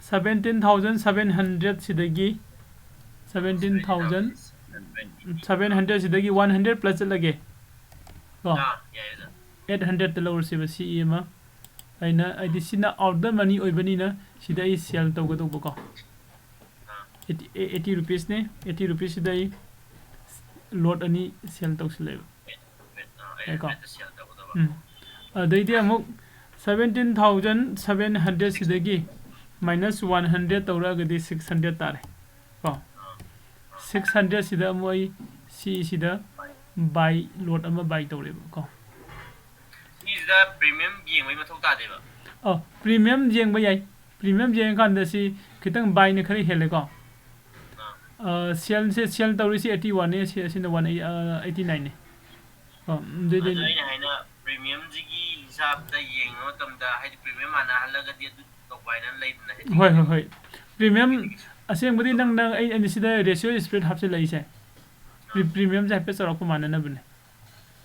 ꯁꯕꯦꯟꯇꯤꯟ ꯊꯥꯎꯖꯟ ꯁꯕꯦꯟ ꯍꯟꯗ꯭ꯔꯦꯠ ꯁꯤꯗꯒꯤ, ꯁꯕꯦꯟꯇꯤꯟ ꯊꯥꯎꯖꯟ ꯁꯕꯦꯟ ꯍꯟꯗ꯭ꯔꯦꯠ ꯁꯤꯗꯒꯤ ꯋꯥꯟ ꯍꯟꯗ꯭ꯔꯦꯠ ꯄ꯭ꯂꯁ ꯆꯠꯂꯒꯦ ꯀꯣ꯫ ꯑꯥ, ꯌꯥꯏꯌꯦ, ꯁꯥꯔ꯫ ꯑꯩꯠ ꯍꯟꯗ꯭ꯔꯦꯠꯇ ꯂꯧꯔꯁꯦꯕ ꯁꯤ ꯏ ꯑꯃ꯫ ꯑꯩꯅ, ꯍꯥꯏꯗꯤ ꯁꯤꯅ ꯑꯥꯎꯠ ꯗ ꯃꯅꯤ ꯑꯣꯏꯕꯅꯤꯅ ꯁꯤꯗ ꯑꯩ ꯁꯦꯜ ꯇꯧꯒꯗꯧꯕꯀꯣ꯫ eighty rupeesꯅꯦ꯫ Eighty rupeesꯁꯤꯗ ꯑꯩ lot ꯑꯅꯤ sell ꯇꯧꯁꯤꯜꯂꯦꯕ꯫ ꯌꯥꯏꯀꯣ? ꯎꯝ꯫ ꯑꯗꯩꯗꯤ ꯑꯃꯨꯛ seventeen thousand seven hundred ꯁꯤꯗꯒꯤ minus one hundred ꯇꯧꯔꯛꯑꯒꯗꯤ six hundred ꯇꯥꯔꯦ ꯀꯣ꯫ Six hundred ꯁꯤꯗ ꯑꯃꯨꯛ ꯑꯩ ꯁꯤꯁꯤꯗ buy, lot ꯑꯃ buy ꯇꯧꯔꯦꯕ ꯀꯣ꯫ ꯁꯤꯁꯤꯗ premium ꯌꯦꯡꯕꯒꯤ ꯃꯊꯧ ꯇꯥꯗꯦꯕ꯫ ꯑꯣ, premium ꯌꯦꯡꯕ ꯌꯥꯏ꯫ Premium ꯌꯦꯡꯉꯀꯥꯟꯗ ꯁꯤ ꯈꯤꯇꯪ buyꯅ ꯈꯔ ꯍꯦꯜꯂꯦꯀꯣ꯫ Sellꯁꯦ sell ꯇꯧꯔꯤꯁꯤ eighty oneꯅꯦ, ꯁꯤ ꯑꯁꯤꯅ one eighty nineꯅꯦ꯫ ꯑꯣ, ꯑꯗꯨꯏꯗꯤ ꯑꯗꯨ ꯑꯩꯅ ꯍꯥꯏꯅ premiumꯁꯤꯒꯤ ꯍꯤꯁꯥꯞꯇ ꯌꯦꯡꯕ ꯃꯇꯝꯗ ꯍꯥꯏꯗꯤ premium ꯃꯥꯟꯅꯍꯜꯂꯒꯗꯤ ꯑꯗꯨ ꯇꯧꯕ ꯍꯥꯏꯅ ꯂꯩꯗꯅ ꯍꯦꯗꯤꯡ꯫ ꯍꯣꯏ ꯍꯣꯏ ꯍꯣꯏ꯫ Premium ꯑꯁꯦꯡꯕꯗꯤ ꯅꯪ, ꯅꯪ ꯑꯩ ꯑꯩꯅ ꯁꯤꯗ ratio spread ꯍꯥꯞꯆꯤꯜꯂꯛꯏꯁꯦ꯫ Pre- premiumꯁꯦ ꯍꯥꯏꯐꯦꯠ ꯆꯥꯎꯔꯥꯛꯄ ꯃꯥꯟꯅꯅꯕꯅꯦ꯫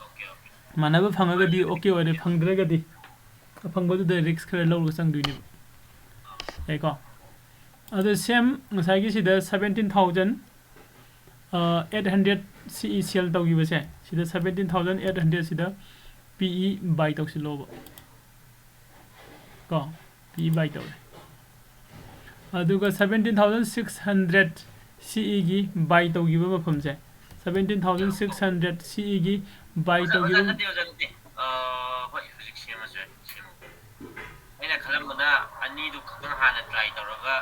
Okay, okay. ꯃꯥꯟꯅꯕ ꯐꯪꯉꯒꯗꯤ okay ꯑꯣꯏꯔꯦ, ꯐꯪꯗ꯭ꯔꯒꯗꯤ ꯑꯐꯪꯕꯗꯨꯗ risk ꯈꯔ ꯂꯧꯔꯒ ꯆꯪꯗꯣꯏꯅꯦꯕ꯫ ꯌꯥꯏꯀꯣ? ꯑꯗꯣ same ꯉꯁꯥꯏꯒꯤ ꯁꯤꯗ seventeen thousand eight hundred ꯁꯤ ꯁꯦꯜ ꯇꯧꯈꯤꯕꯁꯦ, ꯁꯤꯗ seventeen thousand eight hundred ꯁꯤꯗ ꯄꯤ ꯏ buy ꯇꯧꯁꯤꯜꯂꯣꯕ꯫ ꯀꯣ, ꯄꯤ ꯏ buy ꯇꯧꯔꯦ꯫ ꯑꯗꯨꯒ seventeen thousand six hundred ꯁꯤ ꯏꯒꯤ buy ꯇꯧꯈꯤꯕ ꯃꯐꯝꯁꯦ, seventeen thousand six hundred ꯁꯤ ꯏꯒꯤ buy ꯑꯣꯖꯥ, ꯇꯧꯈꯤꯕ ꯅꯠꯇꯦ, ꯑꯣꯖꯥ, ꯅꯠꯇꯦ꯫ ꯑ, ꯍꯣꯏ, ꯍꯧꯖꯤꯛ ꯁꯦꯝꯃꯁꯨ ꯌꯥꯏ, ꯁꯦꯝꯃꯣ꯫ ꯑꯩꯅ ꯈꯜꯂꯝꯕꯅ ꯑꯅꯤꯗꯨ ꯈꯛꯇꯪ ꯍꯥꯟꯅ try ꯇꯧꯔꯒ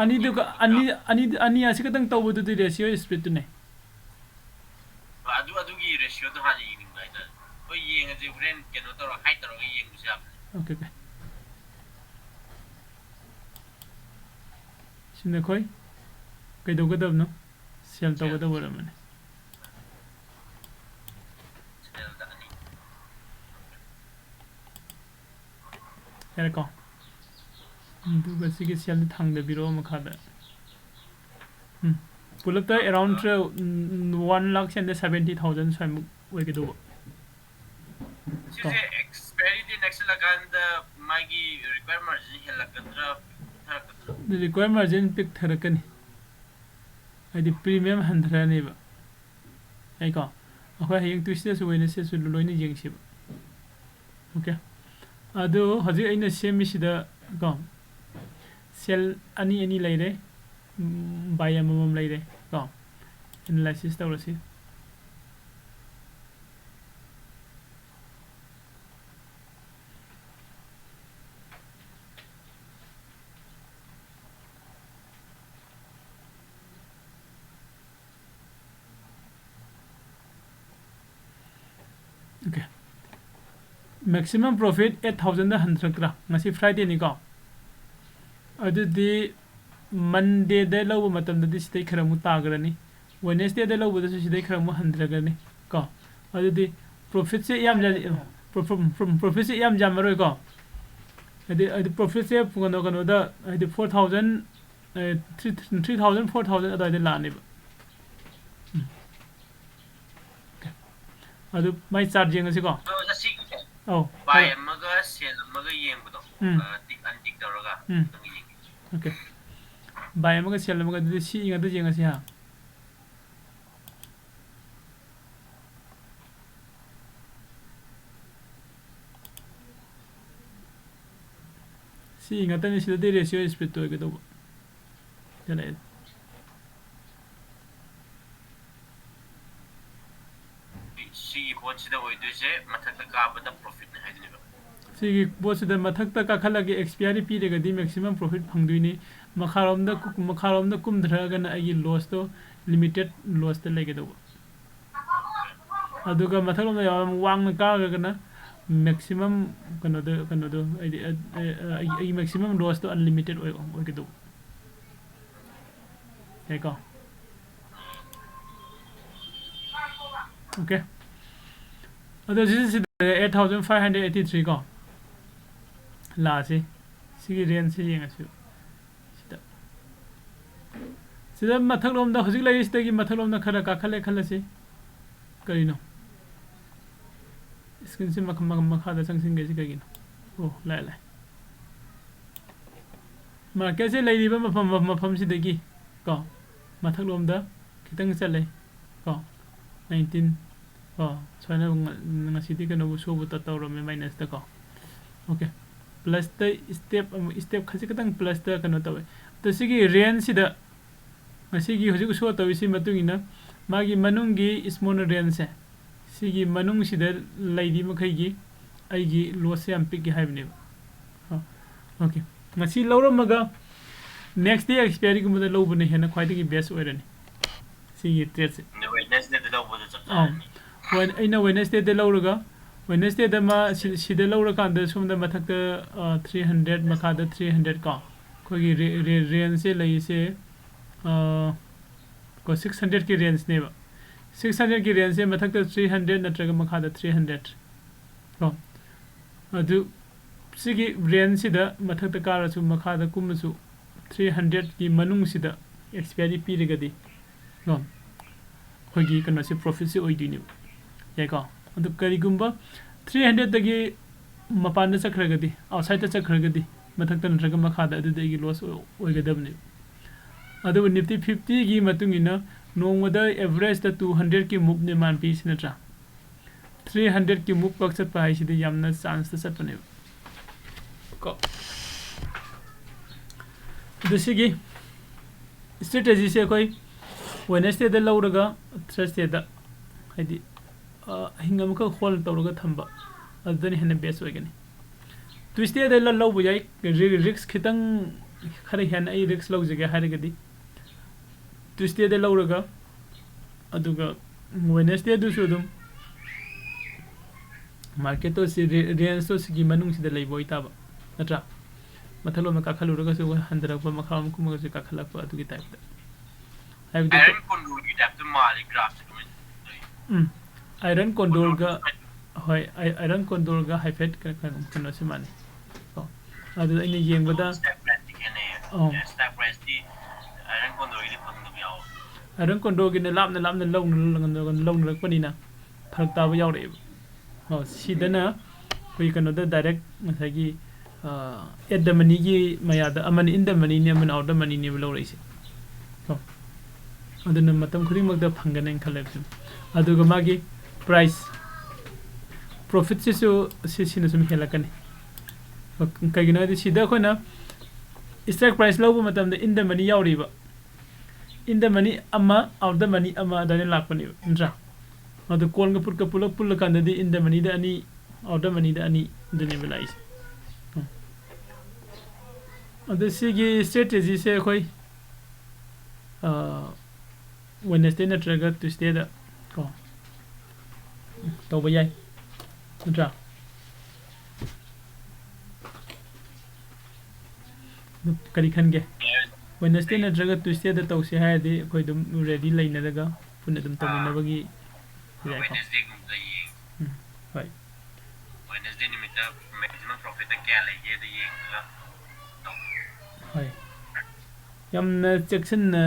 ꯑꯅꯤꯗꯨꯒ ꯑꯅꯤ, ꯑꯅꯤ, ꯑꯅꯤ ꯑꯁꯤ ꯈꯛꯇꯪ ꯇꯧꯕꯗꯨꯗꯤ ratio spreadꯇꯨꯅꯦ꯫ ꯑꯗꯨ, ꯑꯗꯨꯒꯤ ratioꯗꯣ ꯍꯥꯟꯅ ꯌꯦꯡꯅꯤꯡꯕ ꯍꯥꯏꯇꯥꯔꯦ꯫ ꯍꯣꯏ, ꯌꯦꯡꯉꯁꯦ, ꯍꯣꯔꯦꯟ ꯀꯩꯅꯣ ꯇꯧꯔꯒ, hide ꯇꯧꯔꯒ ꯌꯦꯡꯕꯁꯨ ꯌꯥꯕꯅꯦ꯫ Okay, okay. ꯁꯤ ꯅꯈꯣꯏ ꯀꯩꯗꯧꯒꯗꯕꯅꯣ? Sell ꯇꯧꯒꯗꯕ ꯑꯣꯏꯔꯝꯃꯅꯤ꯫ Sellꯗ ꯑꯅꯤ꯫ ꯌꯥꯔꯦꯀꯣ? ꯑꯗꯨꯒ ꯁꯤꯒꯤ sellꯗꯤ ꯊꯥꯡꯗꯕꯤꯔꯛꯑꯣ ꯃꯈꯥꯗ꯫ ꯎꯝ꯫ ꯄꯨꯂꯞꯇ around twelve, ꯎꯝ, one lakh seventy thousand ꯁ꯭ꯋꯥꯏꯃꯨꯛ ꯑꯣꯏꯒꯗꯧꯕ꯫ ꯁꯤꯁꯦ expiry date ꯅꯛꯁꯤꯜꯂꯀꯥꯟꯗ ꯃꯥꯒꯤ required margin ꯍꯦꯜꯂꯛꯀꯗ꯭ꯔꯥ, ꯄꯤꯛꯊꯔꯛꯀꯗ꯭ꯔꯥ? Required margin ꯄꯤꯛꯊꯔꯛꯀꯅꯤ, ꯍꯥꯏꯗꯤ premium ꯍꯟꯊꯔꯅꯦꯕ꯫ ꯌꯥꯏꯀꯣ? ꯑꯩꯈꯣꯏ ꯍꯌꯦꯡ Tuesdayꯁꯨ Wednesdayꯁꯨ ꯂꯣꯏꯅ ꯌꯦꯡꯁꯦꯕ꯫ Okay, ꯑꯗꯨ ꯍꯧꯖꯤꯛ ꯑꯩꯅ ꯁꯦꯝꯃꯤꯁꯤꯗ ꯀꯣ, sell ꯑꯅꯤ ꯑꯅꯤ ꯂꯩꯔꯦ꯫ ꯕꯥꯏ ꯑꯃꯃꯝ ꯂꯩꯔꯦ ꯀꯣ꯫ ꯑꯦꯅꯥꯂꯥꯏꯁꯤꯁ ꯇꯧꯔꯁꯤ꯫ Okay, maximum profit eight thousandꯗ ꯍꯟꯊꯔꯛꯇ꯭ꯔꯥ? ꯉꯁꯤ Fridayꯅꯤꯀꯣ, ꯑꯗꯨꯗꯤ Mondayꯗ ꯂꯧꯕ ꯃꯇꯝꯗꯗꯤ ꯁꯤꯗꯩ ꯈꯔ ꯑꯃꯨꯛ ꯇꯥꯈ꯭ꯔꯅꯤ, Wednesdayꯗ ꯂꯧꯕꯗꯁꯨ ꯁꯤꯗꯩ ꯈꯔ ꯑꯃꯨꯛ ꯍꯟꯊꯔꯛꯀꯅꯤ ꯀꯣ꯫ ꯑꯗꯨꯗꯤ profitꯁꯦ ꯌꯥꯝ ꯌꯥꯝ-, profit-, profitꯁꯦ ꯌꯥꯝ ꯌꯥꯝꯃꯔꯣꯏꯀꯣ꯫ ꯍꯥꯏꯗꯤ, ꯍꯥꯏꯗꯤ profitꯁꯦ ꯀꯩꯅꯣ, ꯀꯩꯅꯣꯗ, ꯍꯥꯏꯗꯤ four thousand, three, three thousand, four thousand ꯑꯗꯨꯋꯥꯏꯗ ꯂꯥꯛꯑꯅꯦꯕ꯫ ꯎꯝ꯫ Okay꯫ ꯑꯗꯨ ꯃꯥꯏ chart ꯌꯦꯡꯉꯁꯤꯀꯣ꯫ ꯑꯗꯣ ꯉꯁꯤꯒꯤꯁꯦ ꯑꯧ, buy ꯍꯥꯏꯔꯣ꯫ ꯑꯃꯒ sell ꯑꯃꯒ ꯌꯦꯡꯕꯗꯣ, ꯎꯝ꯫ ꯑ, tick untick ꯇꯧꯔꯒ ꯎꯝ꯫ ꯑꯗꯨꯝ ꯌꯦꯡꯒꯦ꯫ Okay꯫ Buy ꯑꯃꯒ sell ꯑꯃꯒ, ꯑꯗꯨꯗꯤ ꯁꯤ ꯉꯥꯛꯇ ꯌꯦꯡꯉꯁꯤ ꯍꯥ꯫ ꯁꯤ ꯉꯥꯛꯇꯅꯤ, ꯁꯤꯗꯗꯤ ratio spreadꯇꯣ ꯑꯣꯏꯒꯗꯧꯕ꯫ ꯁꯤꯗ ꯂꯩꯔꯦ꯫ ꯁꯤꯒꯤ ꯄꯣꯠꯁꯤꯗ ꯑꯣꯏꯗꯣꯏꯁꯦ ꯃꯊꯛꯇ ꯀꯥꯕꯗ profitꯅꯦ ꯍꯥꯏꯗꯣꯏꯅꯦꯕ꯫ ꯁꯤꯒꯤ ꯄꯣꯠꯁꯤꯗ ꯃꯊꯛꯇ ꯀꯥꯈꯠꯂꯒ expiry ꯄꯤꯔꯒꯗꯤ maximum profit ꯐꯪꯗꯣꯏꯅꯤ꯫ ꯃꯈꯥꯔꯣꯝꯗ ꯀꯨ-, ꯃꯈꯥꯔꯣꯝꯗ ꯀꯨꯝꯊꯔꯛꯑꯒꯅ ꯑꯩꯒꯤ lossꯇꯣ limited lossꯇ ꯂꯩꯒꯗꯧꯕ꯫ ꯑꯗꯨꯒ ꯃꯊꯛꯂꯣꯝꯗ ꯌꯥꯝ ꯋꯥꯡꯅ ꯀꯥꯔꯒꯅ maximum ꯀꯩꯅꯣꯗ, ꯀꯩꯅꯣꯗꯣ, ꯍꯥꯏꯗꯤ, ꯑ, ꯑ, ꯑ, ꯑꯩꯒꯤ, ꯑꯩꯒꯤ maximum lossꯇꯣ unlimited ꯑꯣꯏ-, ꯑꯣꯏꯒꯗꯧꯕ꯫ ꯌꯥꯏꯀꯣ? Okay꯫ ꯑꯗꯣ ꯁꯤꯁꯤꯗ eight thousand five hundred eighty three ꯀꯣ꯫ ꯂꯥꯛꯑꯁꯤ꯫ ꯁꯤꯒꯤ rangeꯁꯤ ꯌꯦꯡꯉꯁꯤ꯫ ꯁꯤꯗ꯫ ꯁꯤꯗ ꯃꯊꯛꯂꯣꯝꯗ, ꯍꯧꯖꯤꯛ ꯂꯩꯔꯤꯁꯤꯗꯒꯤ ꯃꯊꯛꯂꯣꯝꯗ ꯈꯔ ꯀꯥꯈꯠꯂꯦ ꯈꯜꯂꯁꯤ꯫ ꯀꯔꯤꯅꯣ? Screenꯁꯤ ꯃꯈ-, ꯃꯈ-, ꯃꯈꯥꯗ ꯆꯪꯁꯤꯟꯒ꯭ꯔꯤꯁꯤ ꯀꯩꯒꯤꯅꯣ? ꯑꯣ, ꯂꯥꯛꯑꯦ, ꯂꯥꯛꯑꯦ꯫ Marketꯁꯦ ꯂꯩꯔꯤꯕ ꯃꯐꯝ, ꯃꯐꯝꯁꯤꯗꯒꯤ ꯀꯣ, ꯃꯊꯛꯂꯣꯝꯗ ꯈꯤꯇꯪ ꯆꯠꯂꯦ ꯀꯣ, nineteen ꯀꯣ, ꯁꯨꯃꯥꯏꯅ ꯉ-, ꯉꯁꯤꯗꯤ ꯀꯩꯅꯣꯕꯨ ꯁꯣꯕꯨ ꯇ-, ꯇꯧꯔꯝꯃꯦ, minusꯇ ꯀꯣ꯫ Okay꯫ Plusꯇ step ꯑꯃ, step ꯈꯖꯤꯛ ꯈꯛꯇꯪ plusꯇ ꯀꯩꯅꯣ ꯇꯧꯋꯦ꯫ ꯑꯗꯣ ꯁꯤꯒꯤ rangeꯁꯤꯗ ꯃꯁꯤꯒꯤ ꯍꯧꯖꯤꯛ ꯁꯣ ꯇꯧꯔꯤꯁꯤ ꯃꯇꯨꯡ ꯏꯟꯅ ꯃꯥꯒꯤ ꯃꯅꯨꯡꯒꯤ ꯁ꯭ꯃꯣꯜ ꯔꯦꯟꯖꯁꯦ, ꯁꯤꯒꯤ ꯃꯅꯨꯡꯁꯤꯗ ꯂꯩꯔꯤ ꯃꯈꯩꯒꯤ ꯑꯩꯒꯤ ꯂꯣꯁꯁꯦ ꯌꯥꯝ ꯄꯤꯛꯏ ꯍꯥꯏꯕꯅꯦꯕ꯫ ꯑꯣꯀꯦ, ꯉꯁꯤ ꯂꯧꯔꯝꯃꯒ ꯅꯦꯛꯁ ꯗꯦ ꯑꯦꯛꯁꯄꯤꯌꯥꯔꯤꯒꯨꯝꯕꯗ ꯂꯧꯕꯅ ꯍꯦꯟꯅ ꯈ꯭ꯋꯥꯏꯗꯒꯤ ꯕꯦꯁ ꯑꯣꯏꯔꯅꯤ ꯁꯤꯒꯤ ꯇ꯭ꯔꯦꯠꯁꯦ꯫ ꯋꯦꯗꯅꯦꯁꯗꯦꯗ ꯂꯧꯕꯗ ꯆꯞ ꯑꯥ ꯆꯥꯔꯅꯤ꯫ ꯍꯣꯏ, ꯑꯩꯅ ꯋꯦꯅꯁꯗꯦꯗ ꯂꯧꯔꯒ, ꯋꯦꯅꯁꯗꯦꯗ ꯃꯥ ꯁꯤ- ꯁꯤꯗ ꯂꯧꯔꯀꯥꯟꯗ ꯁꯣꯝꯗ ꯃꯊꯛꯇ ꯊ꯭ꯔꯤ ꯍꯟꯗ꯭ꯔꯦꯠ, ꯃꯈꯥꯗ ꯊ꯭ꯔꯤ ꯍꯟꯗ꯭ꯔꯦꯠ ꯀꯣ, ꯑꯩꯈꯣꯏꯒꯤ ꯔꯦ- ꯔꯦ- ꯔꯦꯟꯖꯁꯦ ꯂꯩꯔꯤꯁꯦ, ꯑ, ꯀꯣ ꯁꯤꯛꯁ ꯍꯟꯗ꯭ꯔꯦꯠꯀꯤ ꯔꯦꯟꯖꯅꯦꯕ꯫ ꯁꯤꯛꯁ ꯍꯟꯗ꯭ꯔꯦꯠꯀꯤ ꯔꯦꯟꯖꯁꯦ ꯃꯊꯛꯇ ꯊ꯭ꯔꯤ ꯍꯟꯗ꯭ꯔꯦꯠ ꯅꯠꯇ꯭ꯔꯒ ꯃꯈꯥꯗ ꯊ꯭ꯔꯤ ꯍꯟꯗ꯭ꯔꯦꯠ ꯀꯣ꯫ ꯑꯗꯨ ꯁꯤꯒꯤ ꯔꯦꯟꯖꯁꯤꯗ ꯃꯊꯛꯇ ꯀꯥꯔꯁꯨ ꯃꯈꯥꯗ ꯀꯨꯝꯃꯁꯨ ꯊ꯭ꯔꯤ ꯍꯟꯗ꯭ꯔꯦꯠꯀꯤ ꯃꯅꯨꯡꯁꯤꯗ ꯑꯦꯛꯁꯄꯤꯌꯥꯔꯤ ꯄꯤꯔꯒꯗꯤ ꯀꯣ, ꯑꯩꯈꯣꯏꯒꯤ ꯀꯩꯅꯣꯁꯦ ꯄ꯭ꯔꯣꯐꯤꯠꯁꯦ ꯑꯣꯏꯗꯣꯏꯅꯦꯕ꯫ ꯌꯥꯏꯀꯣ? ꯑꯗꯨ ꯀꯔꯤꯒꯨꯝꯕ ꯊ꯭ꯔꯤ ꯍꯟꯗ꯭ꯔꯦꯠꯇꯒꯤ ꯃꯄꯥꯟꯗ ꯆꯠꯈ꯭ꯔꯒꯗꯤ, ꯑꯥꯎꯠꯁꯥꯏꯗꯇ ꯆꯠꯈ꯭ꯔꯒꯗꯤ, ꯃꯊꯛꯇ ꯅꯠꯇ꯭ꯔꯒ ꯃꯈꯥꯗ, ꯑꯗꯨꯗꯤ ꯑꯩꯒꯤ ꯂꯣꯁ ꯑꯣꯏꯒꯗꯕꯅꯦꯕ꯫ ꯑꯗꯨꯕꯨ ꯅꯤꯐꯇꯤ ꯐꯤꯐꯇꯤꯒꯤ ꯃꯇꯨꯡ ꯏꯟꯅ ꯅꯣꯡꯃꯗ ꯑꯦꯚꯔꯦꯖꯇ ꯇꯨ ꯍꯟꯗ꯭ꯔꯦꯠꯀꯤ ꯃꯨꯞꯅꯦ ꯃꯥꯅ ꯄꯤꯔꯤꯁꯤ, ꯅꯠꯇ꯭ꯔꯥ? ꯊ꯭ꯔꯤ ꯍꯟꯗ꯭ꯔꯦꯠꯀꯤ ꯃꯨꯞ ꯀꯛ ꯆꯠꯄ ꯍꯥꯏꯁꯤꯗꯤ ꯌꯥꯝꯅ ꯆꯥꯟꯁꯇ ꯆꯠꯄꯅꯦꯕ ꯀꯣ꯫ ꯑꯗꯨ ꯁꯤꯒꯤ ꯁ꯭ꯇ꯭ꯔꯦꯇꯦꯖꯤꯁꯦ ꯑꯩꯈꯣꯏ ꯋꯦꯅꯁꯗꯦꯗ ꯂꯧꯔꯒ ꯊꯔꯁꯗꯦꯗ, ꯍꯥꯏꯗꯤ, ꯑ, ꯑꯍꯤꯡ ꯑꯃꯈꯛ ꯍꯣꯜ ꯇꯧꯔꯒ ꯊꯝꯕ, ꯑꯗꯨꯗꯅ ꯍꯦꯟꯅ ꯕꯦꯁ ꯑꯣꯏꯒꯅꯤ꯫ ꯇ꯭ꯌꯨꯁꯗꯦꯗ ꯂ- ꯂꯧꯕ ꯌꯥꯏ, ꯔꯤ- ꯔꯤꯛꯁ ꯈꯤꯇꯪ, ꯈꯔ ꯍꯦꯟꯅ ꯑꯩ ꯔꯤꯛꯁ ꯂꯧꯖꯒꯦ ꯍꯥꯏꯔꯒꯗꯤ ꯇ꯭ꯌꯨꯁꯗꯦꯗ ꯂꯧꯔꯒ, ꯑꯗꯨꯒ ꯋꯦꯅꯁꯗꯦꯗꯨꯁꯨ ꯑꯗꯨꯝ ꯃꯥꯔꯀꯦꯠꯇꯣ ꯁꯤ ꯔꯦ- ꯔꯦꯟꯖꯇꯣ ꯁꯤꯒꯤ ꯃꯅꯨꯡꯁꯤꯗ ꯂꯩꯕ ꯑꯣꯏꯇꯥꯕ, ꯅꯠꯇ꯭ꯔꯥ? ꯃꯊꯛꯂꯣꯝꯗ ꯀꯥꯈꯠꯂꯨꯔꯒꯁꯨ ꯍꯟꯊꯔꯛꯄ, ꯃꯈꯥꯔꯣꯝ ꯀꯨꯝꯃꯒꯁꯨ ꯀꯥꯈꯠꯂꯛꯄ, ꯑꯗꯨꯒꯤ ꯇꯥꯏꯞꯇ꯫ ꯍꯥꯏꯕꯗꯤ ꯑꯥꯏꯔꯟ ꯀꯣꯟꯗꯣꯔꯒꯤ ꯇꯥꯏꯞꯇ ꯃꯥꯜꯂꯤ ꯒ꯭ꯔꯥꯐꯁꯦ ꯀꯃꯥꯏꯅ ꯇꯧꯔꯤ? ꯎꯝ, ꯑꯥꯏꯔꯟ ꯀꯣꯟꯗꯣꯔꯒ, ꯍꯣꯏ, ꯑꯥꯏ- ꯑꯥꯏꯔꯟ ꯀꯣꯟꯗꯣꯔꯒ ꯍꯥꯏꯐꯦꯠ ꯀꯩꯅꯣ- ꯀꯩꯅꯣ- ꯀꯩꯅꯣꯁꯦ ꯃꯥꯟꯅꯩ꯫ ꯀꯣ꯫ ꯑꯗꯨꯗ ꯑꯩꯅ ꯌꯦꯡꯕꯗ, ꯁ꯭ꯇꯥꯛ ꯄ꯭ꯔꯥꯏꯁꯇꯤ ꯈꯦꯠꯅꯩꯌꯦ꯫ ꯑꯧ꯫ ꯁ꯭ꯇꯥꯛ ꯄ꯭ꯔꯥꯏꯁꯇꯤ ꯑꯥꯏꯔꯟ ꯀꯣꯟꯗꯣꯔꯒꯤꯗꯤ ꯐꯪꯗꯕ ꯌꯥꯎꯋꯦ꯫ ꯑꯥꯏꯔꯟ ꯀꯣꯟꯗꯣꯔꯒꯤꯅ ꯂꯥꯞꯅ ꯂꯥꯞꯅ ꯂꯧꯅ- ꯂꯧꯅ- ꯂꯧꯅꯔꯛꯄꯅꯤꯅ ꯐꯔꯛ ꯇꯥꯕ ꯌꯥꯎꯔꯛꯑꯦꯕ꯫ ꯑꯣ, ꯁꯤꯗꯅ ꯑꯩꯈꯣꯏ ꯀꯩꯅꯣꯗ ꯗꯥꯏꯔꯦꯛ ꯉꯁꯥꯏꯒꯤ, ꯑ, ꯑꯦꯠ ꯗ ꯃꯅꯤꯒꯤ ꯃꯌꯥꯗ, ꯑꯃꯅ ꯏꯟ ꯗ ꯃꯅꯤꯅꯦ, ꯑꯃꯅ ꯑꯥꯎꯠ ꯗ ꯃꯅꯤꯅꯦꯕ ꯂꯧꯔꯛꯏꯁꯦ꯫ ꯀꯣ꯫ ꯑꯗꯨꯅ ꯃꯇꯝ ꯈꯨꯗꯤꯡꯃꯛꯇ ꯐꯪꯒꯅꯦꯅ ꯈꯜꯂꯦꯕ ꯁꯨꯝ꯫ ꯑꯗꯨꯒ ꯃꯥꯒꯤ ꯄ꯭ꯔꯥꯏꯁ, ꯄ꯭ꯔꯣꯐꯤꯠꯁꯤꯁꯨ ꯁꯤ- ꯁꯤꯅ ꯁꯨꯝ ꯍꯦꯜꯂꯛꯀꯅꯤ꯫ ꯀꯩꯒꯤꯅꯣ ꯍꯥꯏꯗꯤ ꯁꯤꯗ ꯑꯩꯈꯣꯏꯅ ꯁ꯭ꯇ꯭ꯔꯥꯏꯛ ꯄ꯭ꯔꯥꯏꯁ ꯂꯧꯕ ꯃꯇꯝꯗ ꯏꯟ ꯗ ꯃꯅꯤ ꯌꯥꯎꯔꯤꯕ, in the money ꯑꯃ, out the money ꯑꯃ ꯑꯗꯨꯃꯥꯏꯅ ꯂꯥꯛꯄꯅꯦꯕ, ꯅꯠꯇ꯭ꯔꯥ? ꯑꯗꯨ ꯀꯣꯟꯒ ꯄꯨꯠꯀ ꯄꯨꯂꯞ ꯄꯨꯜꯂꯀꯥꯟꯗꯗꯤ in the moneyꯗ ꯑꯅꯤ, out the moneyꯗ ꯑꯅꯤ, ꯑꯗꯨꯅꯦꯕ ꯂꯥꯛꯏꯁꯦ꯫ ꯎꯝ꯫ ꯑꯗꯨ ꯁꯤꯒꯤ strategy ꯁꯦ ꯑꯩꯈꯣꯏ, ꯑ, Wednesday ꯅꯠꯇ꯭ꯔꯒ Tuesdayꯗ ꯀꯣ ꯇꯧꯕ ꯌꯥꯏ, ꯅꯠꯇ꯭ꯔꯥ? ꯑꯗꯨ ꯀꯔꯤ ꯈꯟꯒꯦ? Wednesday ꯅꯠꯇ꯭ꯔꯒ Tuesdayꯗ ꯇꯧꯁꯦ ꯍꯥꯏꯔꯗꯤ ꯑꯩꯈꯣꯏ ꯑꯗꯨꯝ ready ꯂꯩꯅꯔꯒ ꯄꯨꯟꯅ ꯑꯗꯨꯝ ꯇꯧꯃꯤꯟꯅꯕꯒꯤ ꯌꯥꯏꯀꯣ? Wednesdayꯒꯨꯝꯕꯗ ꯌꯦꯡ-, ꯎꯝ, ꯍꯣꯏ꯫ Wednesday ꯅꯨꯃꯤꯠꯇ maximum profitꯇ ꯀꯌꯥ ꯂꯩꯒꯦꯗꯣ ꯌꯦꯡꯉꯒ ꯇꯧ꯫ ꯍꯣꯏ꯫ ꯌꯥꯝꯅ ꯆꯦꯛꯁꯤꯟꯅ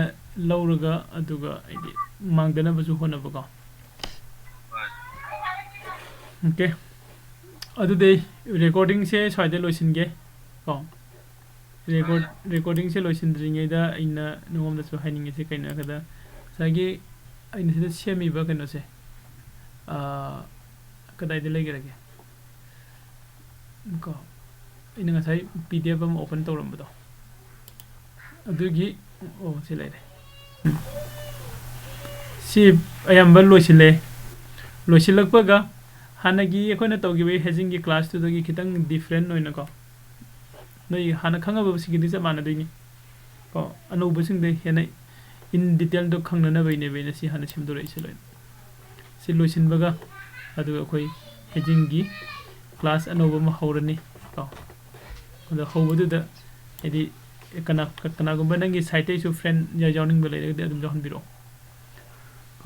ꯂꯧꯔꯒ, ꯑꯗꯨꯒ ꯍꯥꯏꯗꯤ ꯃꯥꯡꯗꯅꯕꯁꯨ ꯍꯣꯠꯅꯕꯀꯣ꯫ ꯍꯣꯏ꯫ Okay꯫ ꯑꯗꯨꯗꯤ recordingꯁꯦ ꯁ꯭ꯋꯥꯏꯗ ꯂꯣꯏꯁꯤꯟꯒꯦ ꯀꯣ꯫ Record-, ꯍꯣꯏ꯫ Recordingꯁꯦ ꯂꯣꯏꯁꯤꯟꯗ꯭ꯔꯤꯉꯩꯗ ꯑꯩꯅ ꯅꯉꯣꯟꯗꯁꯨ ꯍꯥꯏꯅꯤꯡꯉꯤꯁꯦ ꯀꯩꯅꯣ ꯍꯥꯏꯔꯀꯥꯟꯗ, ꯉꯁꯥꯏꯒꯤ ꯑꯩꯅ ꯁꯤꯗ ꯁꯦꯝꯃꯤꯕ ꯀꯩꯅꯣꯁꯦ, ꯑꯥ, ꯀꯗꯥꯏꯗ ꯂꯩꯈ꯭ꯔꯒꯦ? ꯀꯣ, ꯑꯩꯅ ꯉꯁꯥꯏ PDF ꯑꯃ open ꯇꯧꯔꯝꯕꯗꯣ, ꯑꯗꯨꯒꯤ, ꯑꯣ, ꯁꯤ ꯂꯩꯔꯦ꯫ ꯁꯤ ꯑꯌꯥꯝꯕ ꯂꯣꯏꯁꯤꯜꯂꯦ꯫ ꯂꯣꯏꯁꯤꯜꯂꯛꯄꯒ ꯍꯥꯟꯅꯒꯤ ꯑꯩꯈꯣꯏꯅ ꯇꯧꯈꯤꯕ hedgingꯒꯤ classꯇꯨꯗꯒꯤ ꯈꯤꯇꯪ different ꯑꯣꯏꯅꯀꯣ, ꯅꯣꯏ ꯍꯥꯟꯅ ꯈꯪꯉꯕꯁꯤꯡꯒꯤꯗꯤ ꯆꯞ ꯃꯥꯟꯅꯗꯣꯏꯅꯤ꯫ ꯀꯣ, ꯑꯅꯧꯕꯁꯤꯡꯗ ꯍꯦꯟꯅ in detailꯗꯣ ꯈꯪꯅꯅꯕꯩꯅꯦꯕ ꯑꯩꯅ ꯁꯤ ꯍꯥꯟꯅ ꯁꯦꯝꯗꯣꯔꯛꯏꯁꯦ ꯂꯣꯏꯅ꯫ ꯁꯤ ꯂꯣꯏꯁꯤꯟꯕꯒ ꯑꯗꯨꯒ ꯑꯩꯈꯣꯏ hedgingꯒꯤ class ꯑꯅꯧꯕ ꯑꯃ ꯍꯧꯔꯅꯤ꯫ ꯀꯣ, ꯑꯗꯣ ꯍꯧꯕꯗꯨꯗ ꯍꯥꯏꯗꯤ ꯀꯅꯥ-, ꯀꯅꯥꯒꯨꯝꯕ ꯅꯪꯒꯤ sideꯇꯩꯁꯨ friend ꯌꯥ-, ꯌꯥꯎꯅꯤꯡꯕ ꯂꯩꯔꯒꯗꯤ ꯑꯗꯨꯝ ꯌꯥꯎꯍꯟꯕꯤꯔꯛꯑꯣ꯫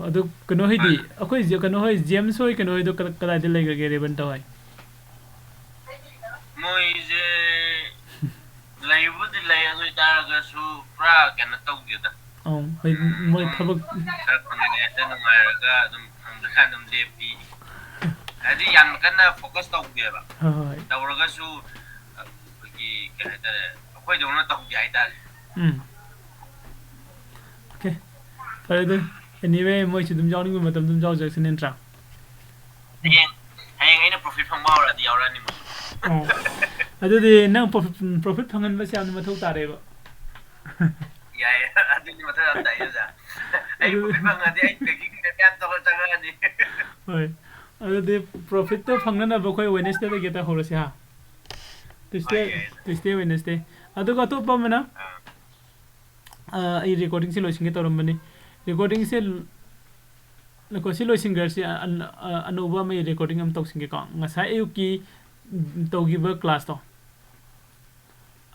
ꯑꯗꯨ ꯀꯩꯅꯣ ꯍꯣꯏꯗꯤ, ꯑꯩꯈꯣꯏ ꯖꯦ-, ꯀꯩꯅꯣ ꯍꯣꯏ, James ꯍꯣꯏ, ꯀꯩꯅꯣ ꯍꯣꯏꯗꯣ ꯀꯗꯥ-, ꯀꯗꯥꯏꯗ ꯂꯩꯈ꯭ꯔꯒꯦ, ꯔꯦꯕꯟꯇ ꯍꯣꯏ? ꯃꯣꯏꯁꯦ ꯂꯩꯕꯨꯗꯤ ꯂꯩ, ꯑꯗꯨ ꯑꯣꯏꯇꯥꯔꯒꯁꯨ ꯄꯨꯔꯥ ꯀꯩꯅꯣ ꯇꯧꯗꯦꯗ꯫ ꯑꯧ, ꯍꯣꯏ, ꯃꯣꯏ ꯑꯗꯨꯝ ꯊꯕꯛ ꯈꯔ ꯐꯪꯉꯤꯉꯩꯗ ꯅꯨꯡꯉꯥꯏꯔꯒ ꯑꯗꯨꯝ ꯐꯪꯗ꯭ꯔꯀꯥꯟꯗ ꯑꯗꯨꯝ ꯂꯦꯞꯄꯤ꯫ ꯍꯥꯏꯗꯤ ꯌꯥꯝ ꯀꯟꯅ focus ꯇꯧꯗꯦꯕ꯫ ꯍꯣꯏ, ꯍꯣꯏ꯫ ꯇꯧꯔꯒꯁꯨ ꯑꯩꯈꯣꯏꯒꯤ ꯀꯩ ꯍꯥꯏꯇꯥꯔꯦ, ꯑꯩꯈꯣꯏꯗꯧꯅ ꯇꯧꯗꯦ ꯍꯥꯏꯇꯥꯔꯦ꯫ ꯎꯝ꯫ Okay꯫ ꯐꯔꯦ ꯑꯗꯨ꯫ Anyway, ꯃꯣꯏꯁꯨ ꯑꯗꯨꯝ ꯌꯥꯎꯅꯤꯡꯕ ꯃꯇꯝꯗ ꯑꯗꯨꯝ ꯌꯥꯎꯖꯔꯛꯁꯅꯤ, ꯅꯠꯇ꯭ꯔꯥ? ꯍꯌꯦꯡ, ꯍꯌꯦꯡ ꯑꯩꯅ profit ꯐꯪꯕ ꯍꯧꯔꯛꯑꯗꯤ ꯌꯥꯎꯔꯛꯑꯅꯤ ꯃꯣꯏ꯫ ꯑꯣ꯫ ꯑꯗꯨꯗꯤ ꯅꯪ profit, profit ꯐꯪꯍꯟꯕꯁꯦ ꯌꯥꯝꯅ ꯃꯊꯧ ꯇꯥꯔꯦꯕ꯫ ꯌꯥꯏ꯫ ꯑꯗꯨꯗꯤ ꯃꯊꯧ ꯌꯥꯝ ꯇꯥꯏ ꯑꯣꯖꯥ꯫ ꯑꯩ ꯑꯗꯨ profit ꯐꯪꯉꯗꯤ ꯑꯩ packing ꯃꯌꯥꯝ ꯇꯧꯔ ꯆꯪꯉꯛꯑꯅꯤ꯫ ꯍꯣꯏ꯫ ꯑꯗꯨꯗꯤ profitꯇꯣ ꯐꯪꯅꯅꯕ ꯑꯩꯈꯣꯏ Wednesdayꯗꯒꯤ ꯍꯦꯛꯇ ꯍꯧꯔꯁꯤ ꯍꯥ? Tuesday, ꯍꯣꯏ, ꯌꯥꯏ꯫ Tuesday, Wednesday꯫ ꯑꯗꯨꯒ ꯑꯇꯣꯞꯄ ꯑꯃꯅ, ꯑꯥ꯫ ꯑꯥ, ꯑꯩ recordingꯁꯦ ꯂꯣꯏꯁꯤꯟꯒꯦ ꯇꯧꯔꯝꯕꯅꯤ꯫ Recordingꯁꯦ ꯂ-, ꯉꯥꯏꯈꯣ, ꯁꯤ ꯂꯣꯏꯁꯤꯟꯈ꯭ꯔꯁꯤ꯫ ꯑ-, ꯑ-, ꯑꯅꯧꯕ ꯑꯃ recording ꯑꯃ ꯇꯧꯁꯤꯟꯒꯦꯀꯣ꯫ ꯉꯁꯥꯏ ꯑꯌꯨꯛꯀꯤ, ꯎꯝ, ꯇꯧꯈꯤꯕ classꯇꯣ꯫